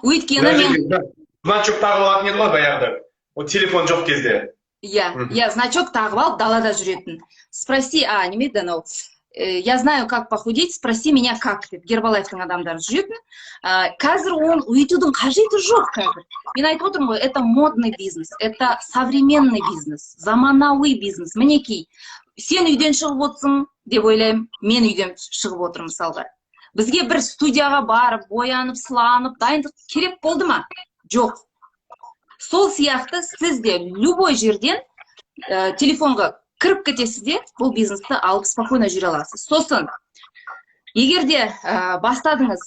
өйткені мен Значок тағып алатын еді ғой баяғыда, ол телефон жоқ кезде. Иә. Иә, значок тағып алып далада жүретін. «Спроси», а неме еді анау, «Я знаю, как похудеть, спроси меня как» деп Гербалайфтың адамдары жүретін. Қазір оны өйтудің қажеті жоқ. Қазір мен айтып отырмын ғой, это модный бизнес, это современный бизнес, заманауи бизнес. Мінекей, сен үйден шығып отырсың деп ойлаймын, мен үйден шығып отырмын. Мысалға, бізге бір студияға барып, боянып, сыланып, дайындық керек болды ма? Жоқ. Сол сияқты сіз де любой жерден телефонға кіріп кетесіз де, бұл бизнесті алып, спокойно жүре аласыз. Сосын егер де бастадыңыз,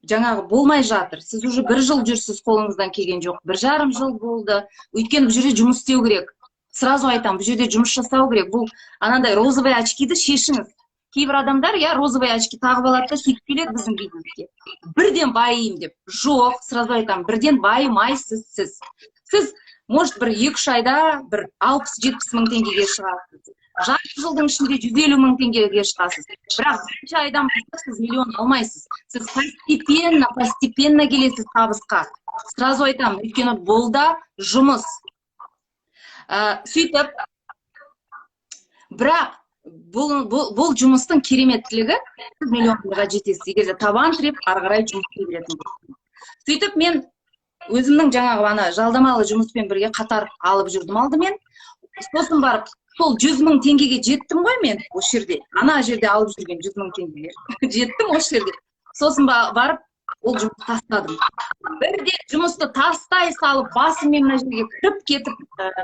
жаңағы болмай жатыр, сіз уже бір жыл жүрсіз, қолыңыздан келген жоқ, 1,5 жыл болды. Өйткені бұл жерде жұмыс істеу керек, сразу айтамын, бұл жерде жұмыс жасау керек. Бұл анандай розовый очки ді шешіңіз. Кейбір адамдар, иә, розовый очки тағып алады да, сөйтіп келеді біздің бизнеске, бірден байимын деп. Жоқ, сразу айтамын, бірден байымайсыз. Сіз, может, бір 2-3 айда бір 60-70 мың теңгеге шығасыз, жарты жылдың ішінде 150 мың теңгеге шығасыз, бірақ бірінші айдан бастап сіз миллион алмайсыз. Сіз постепенно, постепенно келесіз табысқа, сразу айтамын, өйткені бұл да жұмыс. Сөйтіп, бірақ бұл жұмыстың кереметтілігі, сіз миллионға жетесіз, егер де табан тіреп ары қарай жұмыс істей беретін болсаңыз. Сөйтіп, мен өзімнің жаңағы ана жалдамалы жұмыспен бірге қатар алып жүрдім алдымен. Сосын барып сол 100 мың теңгеге жеттім ғой мен осы жерде, ана жерде алып жүрген 100 мың теңгеге жеттім осы жерде. Сосын барып ол жұмысты тастадым. Бірден жұмысты тастай салып, басыммен мына жерге кіріп кетіп,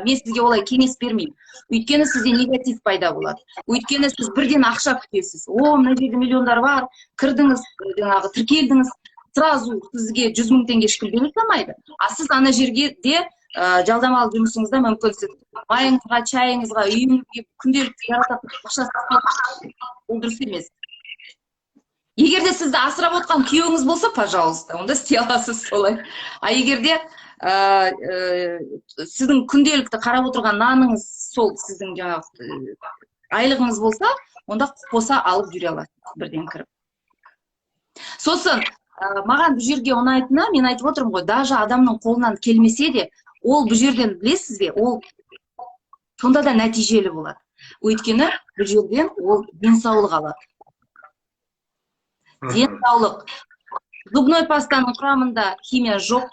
мен сізге олай кеңес бермеймін, өйткені сізде негатив пайда болады, өйткені сіз бірден ақша күтесіз. О, мына жерде миллиондар бар, кірдіңіз, жаңағы тіркелдіңіз, сразу сізге 100 мың теңге ешкім бере салмайды. А сіз ана жерге де, жалдамалы жұмысыңызда мүмкін сіз майыңызға, чайыңызға, үйіңізге күнделікті жарататын ақшасы, ол дұрыс емес. Егер де сізді асырап отқан күйеуіңіз болса, пожалуйста, онда істей аласыз солай. А егер де сіздің күнделікті қарап отырған наныңыз сол сіздің жаңағы айлығыңыз болса, онда қоса алып жүре аласыз бірден кіріп. Сосын маған бұл жерге ұнайтыны, мен айтып отырмын ғой, даже адамның қолынан келмесе де, ол бұл жерден, білесіз бе, ол сонда да нәтижелі болады, өйткені бұл жерден ол денсаулық алады, денсаулық. Зубной пастаның құрамында химия жоқ,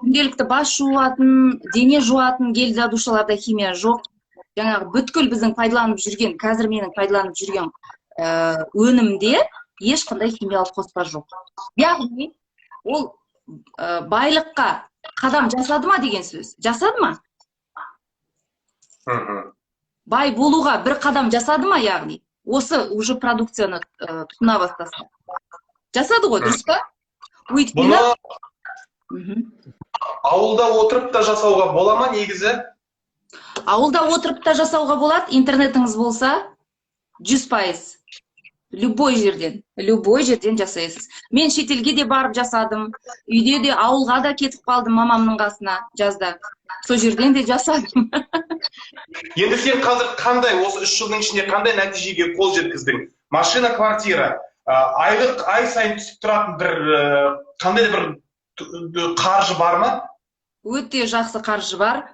күнделікті бас жуатын, дене жуатын гель для душа ларда химия жоқ. Жаңағы бүткіл біздің пайдаланып жүрген, қазір менің пайдаланып жүрген өнімде ешқандай химиялық қоспа жоқ. Яғни ол байлыққа қадам жасады ма деген сөз, жасады ма? Бай болуға бір қадам жасады ма? Яғни осы уже продукцияны тұтына бастаса, жасады ғой, дұрыс па? Өйткені Бұны ауылда отырып та жасауға бола ма негізі? Ауылда отырып та жасауға болады, интернетіңіз болса, 100%. Любой жерден, любой жерден жасайсыз. Мен шетелге де барып жасадым, үйде де, ауылға да кетіп қалдым мамамның қасына жазда, сол жерден де жасадым. Енді сен қазір қандай, осы 3 жылдың ішінде қандай нәтижеге қол жеткіздің? Машина, квартира, айлық, ай сайын түсіп тұратын бір қандай да бір қаржы бар ма? Өте жақсы қаржы бар.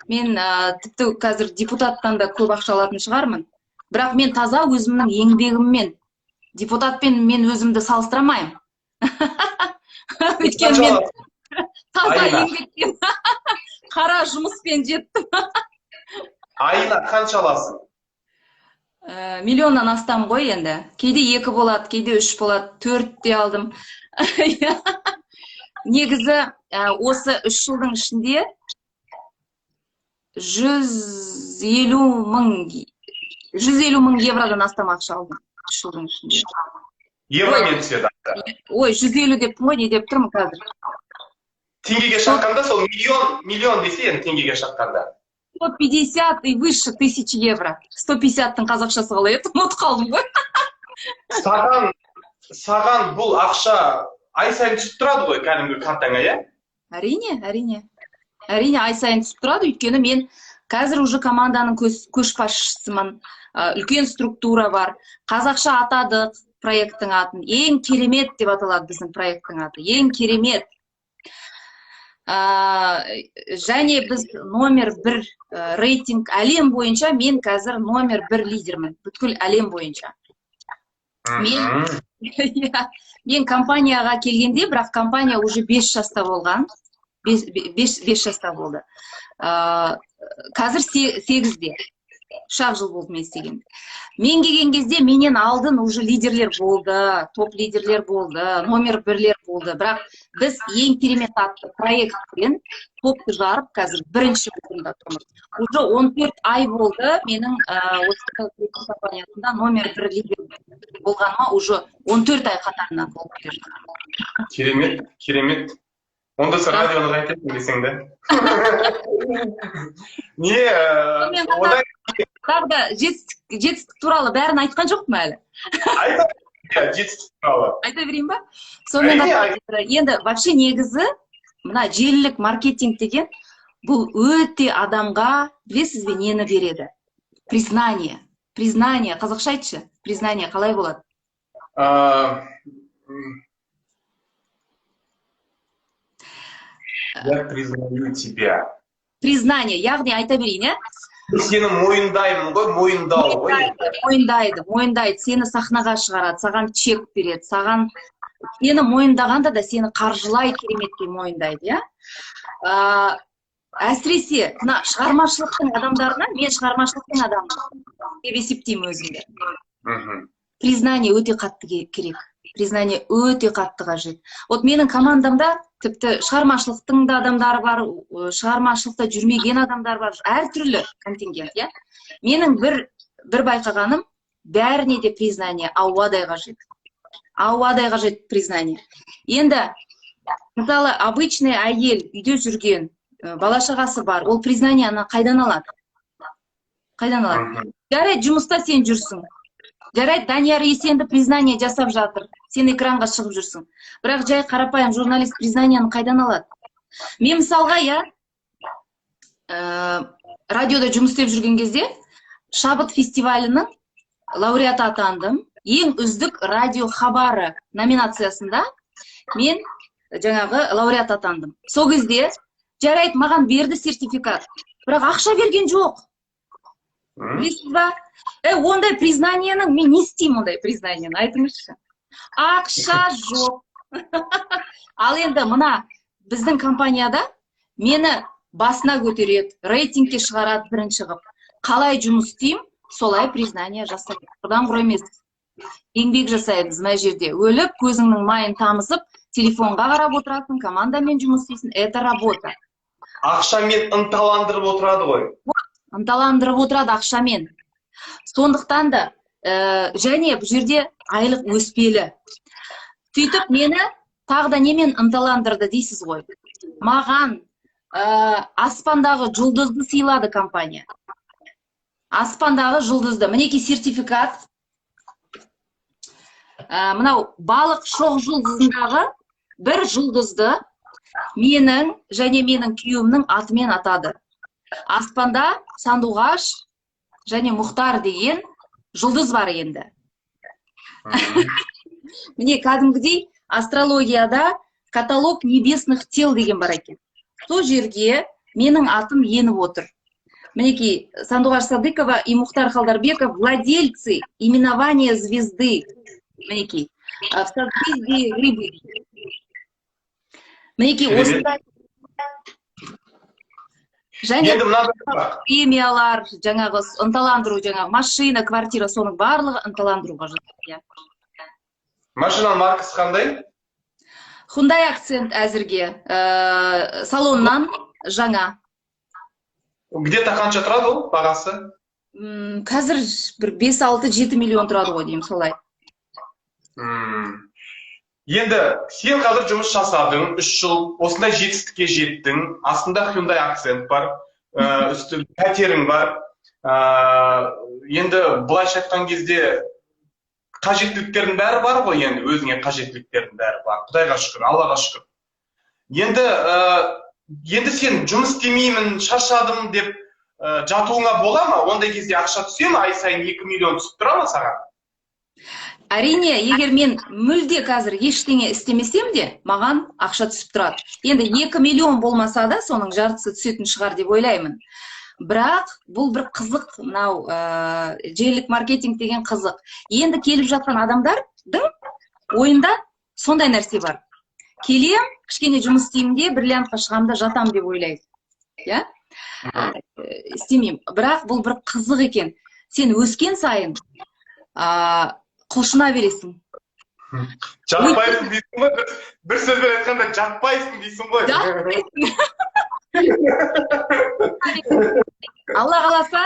Мен тіпті қазір депутаттан да көп ақша алатын шығармын, бірақ мен таза өзімнің еңбегіммен. Депутатпен мен өзімді салыстыра алмаймын, өйткені мен таза Айына. еңбекпен, қара жұмыспен жеттім. Айына қанша аласың? Миллионнан астам ғой енді. Кейде екі болады, кейде үш болады, төрт те алдым. Иә. Негізі осы 3 жылдың ішінде 150 мың, 150 мың евродан астам ақша алдым 3 жылдың ішінде. Евромен түседі. Ой, 150 деп ғой, не деп тұрмын қазір. Теңгеге шаққанда сол миллион, миллион десе енді теңгеге шаққанда. 150 и выше тысяч евро. 150-тің қазақшасы қалай еді? Ұмытып қалдым ғой. Саған бұл ақша ай сайын түсіп тұрады ғой кәдімгі картаңа, иә? Әрине, әрине. Әрине, ай сайын түсіп тұрады, өйткені мен қазір уже команданың көшбасшысымын. Үлкен структура бар. Қазақша атадық проекттің атын. «Ең керемет» деп аталады біздің проекттің аты. «Ең керемет». Және біз номер бір рейтинг әлем бойынша, мен қазір номер бір лидермін бүткіл әлем бойынша. Иә, мен компанияға келгенде, бірақ компания уже 5 жаста болған, 5 жаста болды. Қазір 8-де, 3-ақ жыл болды мен істеген. Мен келген кезде менен алдын уже лидерлер болды, топ лидерлер болды, номер бірлер болды, бірақ біз «Ең керемет» атты проектпен топты жарып, қазір бірінші орында тұрмыз. Уже 14 ай болды менің осы компаниясында номер бір лидер болғаныма, уже 14 ай қатарынан болып келе жатыр. Керемет, керемет. Онда сен радионы қайтесің десең да не одан Тағы да жетістік туралы бәрін айтқан жоқпын әлі. Айта, иә, жетістік туралы. Айта берейін ба? Сонымен қатар, енді вообще негізі мына желілік маркетинг деген бұл өте адамға, білесіз бе, нені береді? Признание. Признание, қазақша айтшы, признание қалай болады? Я признаю тебя. Признание, яғни айта берейін, иә. Сені мойындаймын ғой, мойындау ғой. Мойындайды, мойындайды, сені сахнаға шығарады, саған чек береді, саған сені мойындағанда да сені қаржылай кереметтей мойындайды, иә. Әсіресе мына шығармашылықтың адамдарына, мен шығармашылықтың адамымын деп есептеймін өзімді. Признание өте қатты керек, признание өте қатты қажет. Вот менің командамда тіпті шығармашылықтың да адамдары бар, шығармашылықта жүрмеген адамдар бар, әртүрлі контингент, иә. Менің бір байқағаным, бәріне де признание ауадай қажет, ауадай қажет признание. Енді мысалы, обычный әйел, үйде жүрген, бала шағасы бар, ол признанияны қайдан алады, қайдан алады? Жарайды, жұмыста сен жүрсің, жарайды, Данияр Есенді признание жасап жатыр, сен экранға шығып жүрсің, бірақ жай қарапайым журналист признанияны қайдан алады? Мен мысалға, иә, радиода жұмыс істеп жүрген кезде «Шабыт» фестивалінің лауреаты атандым. «Ең үздік радио хабары» номинациясында мен жаңағы лауреат атандым. Сол кезде, жарайды, маған берді сертификат, бірақ ақша берген жоқ. Білесіз ба, ондай признанияның мен не істеймін, ондай признанияны, айтыңызшы? Ақша жоқ. Ал енді мына біздің компанияда мені басына көтереді, рейтингке шығарады бірінші қылып. Қалай жұмыс істеймін, солай признание жасайды. Бұдан құр емес, еңбек жасаймыз мына жерде, өліп, көзіңнің майын тамызып, телефонға қарап отырасың, командамен жұмыс істейсің, это работа. Ақшамен ынталандырып отырады ғой. Ынталандырып отырады ақшамен. Сондықтан да және бұл жерде айлық өспелі. Сөйтіп мені тағы да немен ынталандырды дейсіз ғой? Маған аспандағы жұлдызды сыйлады компания, аспандағы жұлдызды. Мінекей, сертификат. Мынау балық шоқ жұлдызындағы бір жұлдызды менің және менің күйеуімнің атымен атады. Аспанда Сандуғаш және Мұхтар деген жұлдыз бар енді. Міне, кәдімгідей астрологияда каталог небесных тел деген бар екен, сол жерге менің атым еніп отыр. Мінекей, Сандуғаш Садыкова и Мухтар Халдарбеков, владельцы именования звезды, мінекей, в созвездии Рыбы, мінекей. Керемет. Осындай және Енді мынандай сұрақ. премиялар, жаңағы ынталандыру, жаңағы машина, квартира, соның барлығы ынталандыруға жатады, иә. Машинаның маркасы қандай? Hyundai Accent әзірге, салоннан жаңа. Где-то қанша тұрады ол бағасы? Қазір бір 5, 6, 7 миллион тұрады ғой деймін, солай. Енді сен қазір жұмыс жасадың, 3 жыл, осындай жетістікке жеттің, астында Hyundai Accent бар, үсті пәтерің бар. Енді былайша айтқан кезде қажеттіліктердің бәрі бар ғой, енді өзіңе қажеттіліктердің бәрі бар. Құдайға шүкір, Аллаға шүкір. Енді сен жұмыс істемеймін, шаршадым деп жатуыңа бола ма? Ондай кезде ақша түсе ме? Ай сайын 2 миллион түсіп тұра ма саған? Әрине, егер мен мүлде қазір ештеңе істемесем де, маған ақша түсіп тұрады. Енді 2 миллион болмаса да, соның жартысы түсетін шығар деп ойлаймын. Бірақ бұл бір қызық, мынау желілік маркетинг деген қызық. Енді келіп жатқан адамдардың ойында сондай нәрсе бар. Келем, кішкене жұмыс істеймін де, бриллиантқа шығамын да жатамын деп ойлайды. Иә? Істемеймін. Бірақ бұл бір қызық екен. Сен өскен сайын құлшына бересің. Жатпайсың дейсің ғой, бір сөзбен айтқанда жатпайсың дейсің ғой. Жатпайсың. Алла қаласа,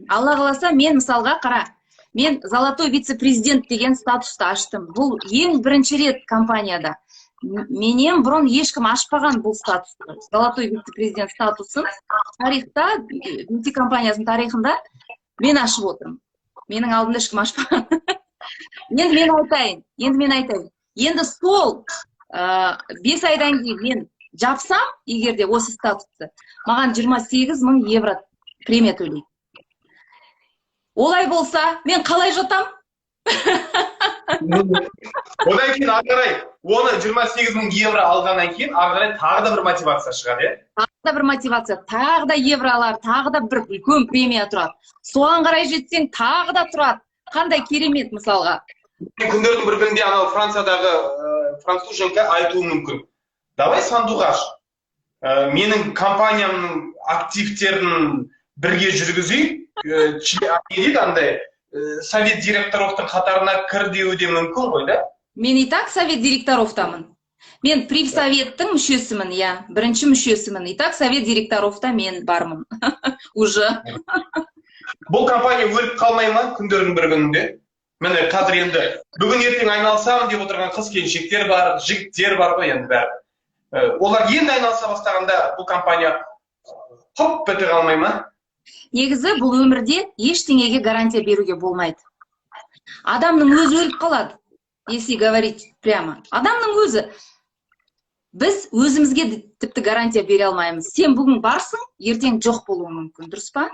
Алла қаласа, мен мысалға қара, мен золотой вице-президент деген статусты аштым. Бұл ең бірінші рет компанияда. Менен бұрын ешкім ашпаған бұл статусты. Золотой вице-президент статусын тарихта, бьюти компаниясының тарихында мен ашып отырмын. Менің алдымда ешкім ашпаған. Енді мен айтайын, енді мен айтайын. Енді сол 5 айдан кейін мен жапсам, егер де осы статусты, маған 28 мың евро премия төлейді. Олай болса, мен қалай жатам? Одан кейін ары қарай, оны 28 мың евро алғаннан кейін ары қарай тағы да бір мотивация шығады, иә? Тағы да бір мотивация, тағы да евролар, тағы да бір үлкен премия тұрады. Соған қарай жетсең, тағы да тұрады. Қандай керемет мысалға. Күндердің бір күнінде анау Франциядағы француженка айтуы мүмкін. Давай, Сандуғаш, менің компаниямның активтерін бірге жүргізейік, не дейді андай, совет директоровтың қатарына кір деуі де мүмкін ғой, да? Мен и так совет директоровтамын. Мен прив-советтің мүшесімін, иә, бірінші мүшесімін. И так совет директоровта мен бармын. Уже. Бұл компания өліп қалмай ма күндердің бір күнінде? Міне, қазір енді бүгін ертең айналысамын деп отырған қыз келіншектер бар, жігіттер бар ғой енді бәрі. Олар енді айналыса бастағанда бұл компания хоп біте қалмай ма? Негізі бұл өмірде ештеңеге гарантия беруге болмайды. Адамның өзі өліп қалады, если говорить прямо. Адамның өзі. Біз өзімізге тіпті гарантия бере алмаймыз. Сен бүгін барсың, ертең жоқ болуың мүмкін, дұрыс па?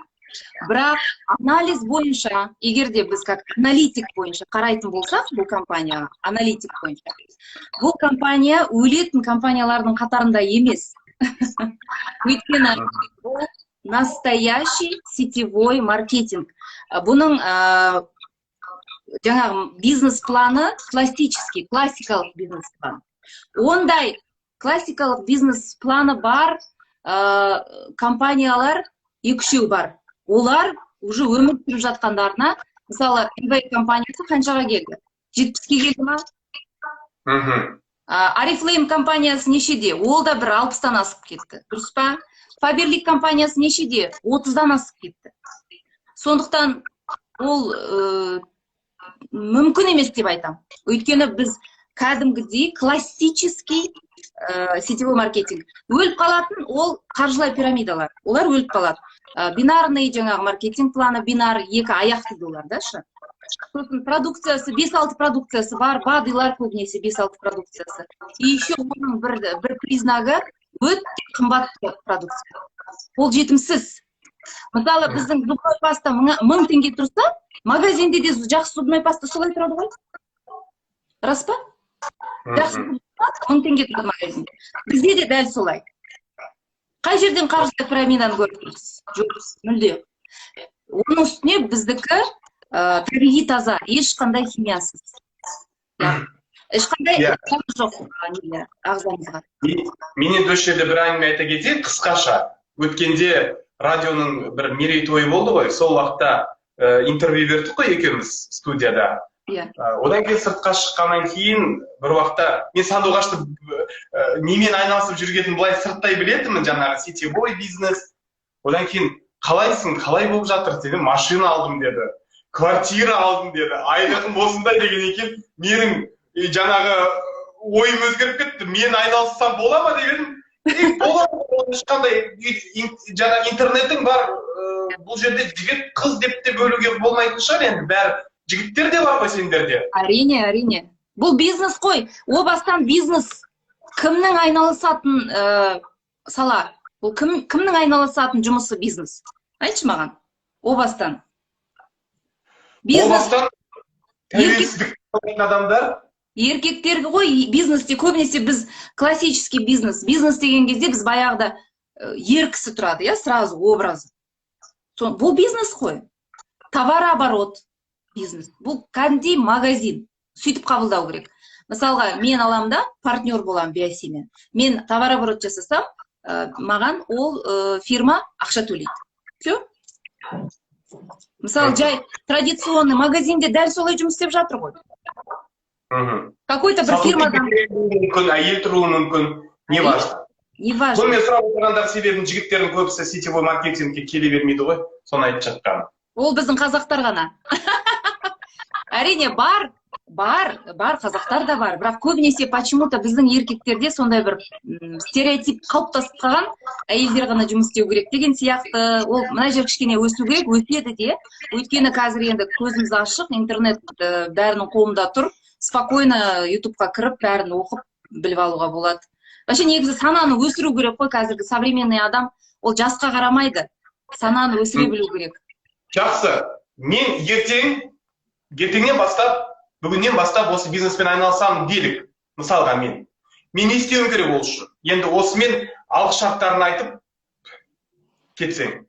Бірақ анализ бойынша, егер де біз как аналитик бойынша қарайтын болсақ, бұл компанияға, аналитик бойынша, бұл компания өлетін компаниялардың қатарында емес. Өйткені бұл настоящий сетевой маркетинг. Бұның жаңағы бизнес планы классический, классикалық бизнес план. Ондай классикалық бизнес планы бар компаниялар екі-үшеу бар. Олар уже өмір сүріп жатқандарына, мысалы, eBay компаниясы қаншаға келді? 70-ке келді ма? Oriflame компаниясы нешеде? Ол да бір 60-тан асып кетті, дұрыс па? Faberlic компаниясы нешеде? 30-дан асып кетті. Сондықтан ол мүмкін емес деп айтамын. Өйткені біз кәдімгідей классический сетевой маркетинг. Өліп қалатын ол қаржылай пирамидалар. Олар өліп қалады. Бинарный жаңағы маркетинг планы, бинар екі аяқ дейді олар, да, шы? Сосын продукциясы, 5-6 продукциясы бар, БАДылар көбінесе 5-6 продукциясы. И еще оның бір признагы өте қымбат продукция. Ол жетімсіз. Мысалы, біздің зубной паста 1000 теңге тұрса, магазинде де жақсы зубной паста солай тұрады ғой. Рас па? Жақсы зубной паста 1000 теңге тұрады магазинде. Бізде де дәл солай. Қай жерден қаржылай пирамиданы көріп тұрсыз? Жоқ, мүлде. Оның үстіне біздікі табиғи таза, ешқандай химиясыз. Ешқандай жоқ неге, ағзамызға. Мен енді осы жерде бір әңгіме айта кетейін, қысқаша. Өткенде радионың бір мерейтойы болды ғой, сол уақытта интервью бердік қой екеуміз студияда. Одан кейін сыртқа шыққаннан кейін бір уақытта мен Сандуғашты немен айналысып жүргенін былай сырттай білетінмін, жаңағы сетевой бизнес. Одан кейін қалайсың, қалай болып жатыр дедім, машина алдым деді, квартира алдым деді, айлығым осындай деген екен. Менің жаңағы Ойым өзгеріп кетті. Мен айналыссам бола ма деп едім. Ей, болады, оның ешқандай жаңа интернетің бар, бұл жерде жігіт, қыз деп те бөлуге болмайтын шығар енді, бәрі жігіттер де бар ғой сендерде. Әрине, әрине. Бұл бизнес қой. О бастан бизнес кімнің айналысатын сала? Бұл кімнің айналысатын жұмысы бизнес? Айтшы маған. О бастан. О Бизнес бастан тәуелсіздік қалайтын адамдар. Еркектер ғой бизнесте көбінесе. Біз классический бизнес, бизнес деген кезде біз баяғыда ер кісі тұрады, иә, сразу образы. Бұл бизнес қой, товарооборот бизнес. Бұл кәдімгідей магазин, сөйтіп қабылдау керек. Мысалға, мен аламын да, партнер боламын Биосимен. Мен товарооборот жасасам, маған ол фирма ақша төлейді, все. Мысалы, жай традиционный магазинде дәл солай жұмыс істеп жатыр ғой. Какой-то бір фирмадан. Мүмкін, әйел тұруы мүмкін, не важно. Не важно. Бұны мен сұрап отырғандағы себебім, жігіттердің көбісі сетевой маркетингке келе бермейді ғой, соны айтып жатқаным. Ол біздің қазақтар ғана. Әрине, бар, бар, бар, қазақтар да бар, бірақ көбінесе почему-то біздің еркектерде сондай бір стереотип қалыптасып қалған: әйелдер ғана жұмыс істеу керек деген сияқты. Ол мына жер кішкене өсу керек, өседі де, өйткені қазір енді көзіміз ашық, интернет бәрінің қолында тұр, спокойно Ютубқа кіріп, бәрін оқып, біліп алуға болады. Вообще, негізі, сананы өсіру керек қой. Қазіргі современный адам ол жасқа қарамайды, сананы өсіре білу керек. Жақсы, мен ертең, ертеңнен бастап, бүгіннен бастап осы бизнеспен айналысамын делік мысалға. Мен не істеуім керек ол үшін? Енді осымен алғы шарттарын айтып кетсең.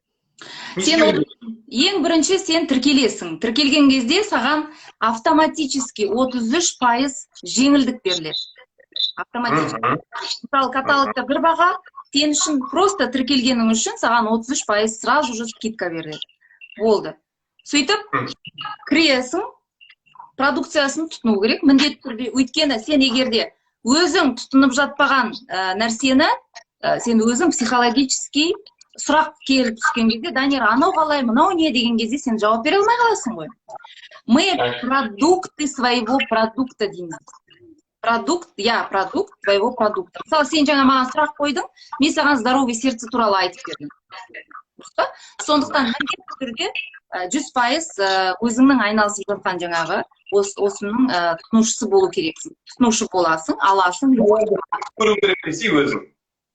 Не Сен істеуім ол- керек? Ең бірінші сен тіркелесің. Тіркелген кезде саған автоматически 33% жеңілдік беріледі автоматически. Мысалы, каталогта бір баға, сен үшін, просто тіркелгенің үшін саған 33% сразу же скидка беріледі. Болды, сөйтіп кіресің. Продукциясын тұтыну керек міндетті түрде, өйткені сен егер де өзің тұтынып жатпаған нәрсені, сен өзің психологический сұрақ келіп түскен кезде: «Данияр, анау қалай, мынау не?» деген кезде сен жауап бере алмай қаласың ғой. Мы продукты своего продукта дейміз. Продукт, я продукт твоего продукта. Мысалы, сен жаңа маған сұрақ қойдың, мен саған здоровый сердце туралы айтып бердім, дұрыс па? Сондықтан міндетті түрде 100% өзіңнің айналысып жатқан жаңағы осының тұтынушысы болу керексің. Тұтынушы боласың, аласың. Көру керек десей өзің.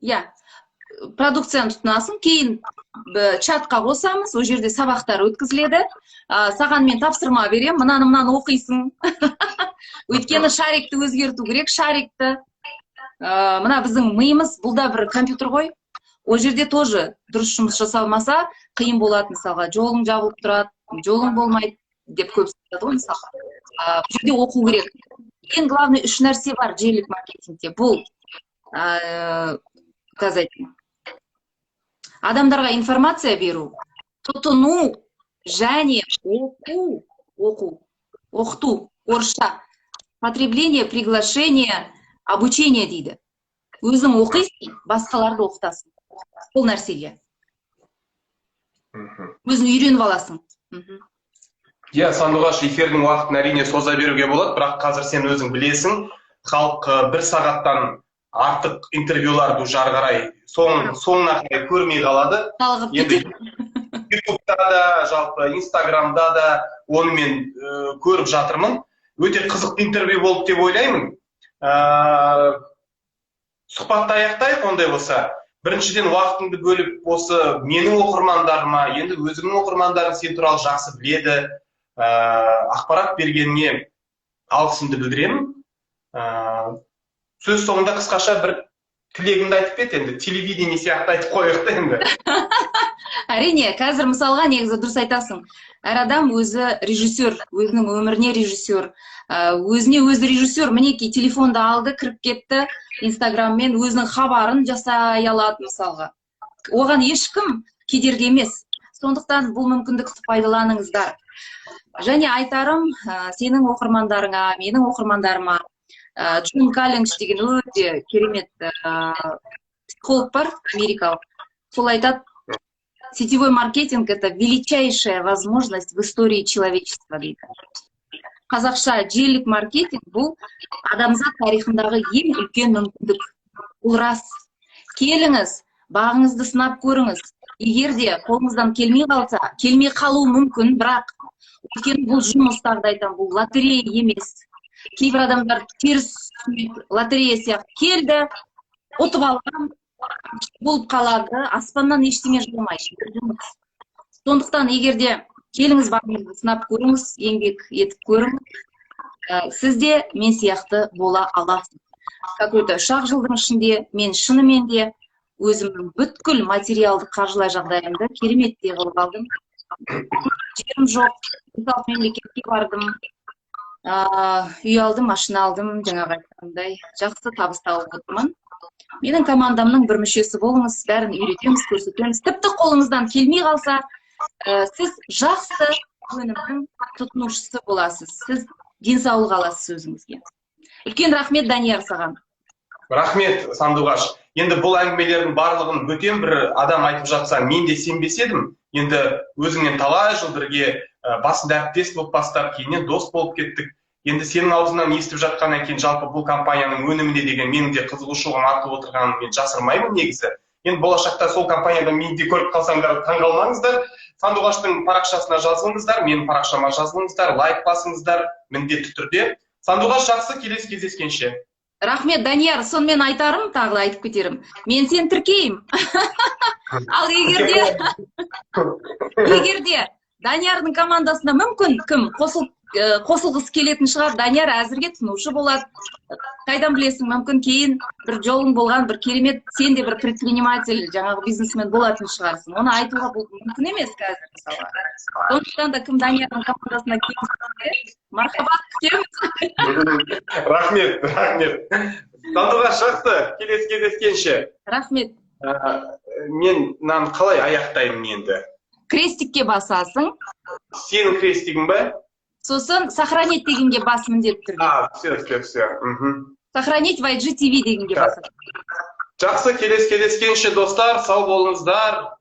Иә, продукцияны тұтынасың. Кейін чатқа қосамыз, ол жерде сабақтар өткізіледі. Саған мен тапсырма беремін: мынаны, мынаны оқисың, өйткені шарикті өзгерту керек, шарикті. Мына біздің миымыз, бұл да бір компьютер ғой. Ол жерде тоже дұрыс жұмыс жасалмаса, қиын болады. Мысалға, жолың жабылып тұрады, жолың болмайды деп көп айтады ғой. Мысалға, бұл жерде оқу керек. Ең главный үш нәрсе бар желілік маркетингте. Бұл қазір айтайын: адамдарға информация беру, тұтыну және оқу, оқу, оқыту. Орысша потребление, приглашение, обучение дейді. Өзің оқисың, басқаларды оқытасың бұл нәрсеге. Өзің үйреніп аласың. Иә, Сандуғаш, эфирдің уақытын, әрине, соза беруге болады, бірақ қазір сен өзің білесің, халық бір сағаттан артық интервьюларды уже ары қарай соңына қарай көрмей қалады. Талығып Енді кетеді. Ютубта да, жалпы Инстаграмда да оны мен көріп жатырмын. Өте қызықты интервью болды деп ойлаймын. Сұхбатты аяқтайық ондай болса. Біріншіден, уақытыңды бөліп, осы менің оқырмандарыма, енді өзіңнің оқырмандарың сен туралы жақсы біледі, ақпарат бергеніңе алғысымды білдіремін. Сөз соңында қысқаша бір тілегіңді айтып кет енді, телевидение сияқты айтып қояйық та енді. Әрине, қазір, мысалға, негізі дұрыс айтасың, әр адам өзі режиссер, өзінің өміріне режиссер, өзіне өзі режиссер. Мінекей, телефонды алды, кіріп кетті Инстаграммен, өзінің хабарын жасай алады. Мысалға, оған ешкім кедергі емес. Сондықтан бұл мүмкіндікті пайдаланыңыздар. Және айтарым сенің оқырмандарыңа, менің оқырмандарыма, Джон Каллингс деген өте керемет психолог бар, америкалық. Сол айтады: «Сетевой маркетинг – это величайшая возможность в истории человечества», – дейді. Қазақша желілік маркетинг — бұл адамзат тарихындағы ең үлкен мүмкіндік. Бұл рас. Келіңіз, бағыңызды сынап көріңіз. Егер де қолыңыздан келмей қалса, келмей қалуы мүмкін, бірақ өйткені бұл жұмыс, тағы да айтамын, бұл лотерея емес. Кейбір адамдар теріс түсінеді, лотерея сияқты келді, ұтып алған болып қалады. Аспаннан ештеңе жаумайды, бір жұмыс. Сондықтан егер де келіңіз, бағыңызды сынап көріңіз, еңбек етіп көріңіз. Сіз де мен сияқты бола аласыз. Какой-то 3-ақ жылдың ішінде мен шынымен де өзімнің бүткіл материалдық, қаржылай жағдайымды кереметтей қылып алдым. Жерім жоқ, мысалы, мемлекетке бардым, үй алдым, машина алдым, жаңағы айтқандай, жақсы табыс тауып отырмын. Менің командамның бір мүшесі болыңыз, бәрін үйретеміз, көрсетеміз. Тіпті қолыңыздан келмей қалса, сіз жақсы өнімнің тұтынушысы боласыз, сіз денсаулық аласыз өзіңізге. Үлкен рахмет, Данияр, саған. Рахмет, Сандуғаш. Енді бұл әңгімелердің барлығын бөтен бір адам айтып жатса, мен де сенбес едім. Енді өзіңмен талай жыл бірге, басында әріптес болып бастап, кейіннен дос болып кеттік. Енді сенің аузыңнан естіп жатқаннан кейін, жалпы бұл компанияның өніміне деген менің де қызығушылығым артып отырғанын мен жасырмаймын негізі. Енді болашақта сол компанияда мені де көріп қалсаңдар, таңғалмаңыздар. Сандуғаштың парақшасына жазылыңыздар, менің парақшама жазылыңыздар, лайк басыңыздар міндетті түрде. Сандуғаш, жақсы, келесі кездескенше. Рахмет, Данияр. Сонымен айтарым, тағы да айтып кетерім, мен сені тіркеймін. Ал егер де Даниярдың командасына мүмкін кім қосылып, қосылғысы келетін шығар, Данияр әзірге тұтынушы болады. Қайдан білесің, мүмкін, кейін бір жолың болған, бір керемет, сен де бір предприниматель, жаңағы бизнесмен болатын шығарсың. Оны айтуға бұл мүмкін емес қазір, мысалға. Сондықтан да кім Даниярдың командасына келсе, мархабат, күтеміз. Рахмет, рахмет, Сандуғаш. Жақсы, келесі кездескенше. Рахмет. Мен мынаны қалай аяқтаймын енді? Крестикке басасың. Сенің крестигің ба? Сосын «Сохранить» дегенге бас міндетті түрде. А, все, все, все. «Сохранить в IGTV» дегенге басасың. Жақсы, келесі кездескенше, достар, сау болыңыздар.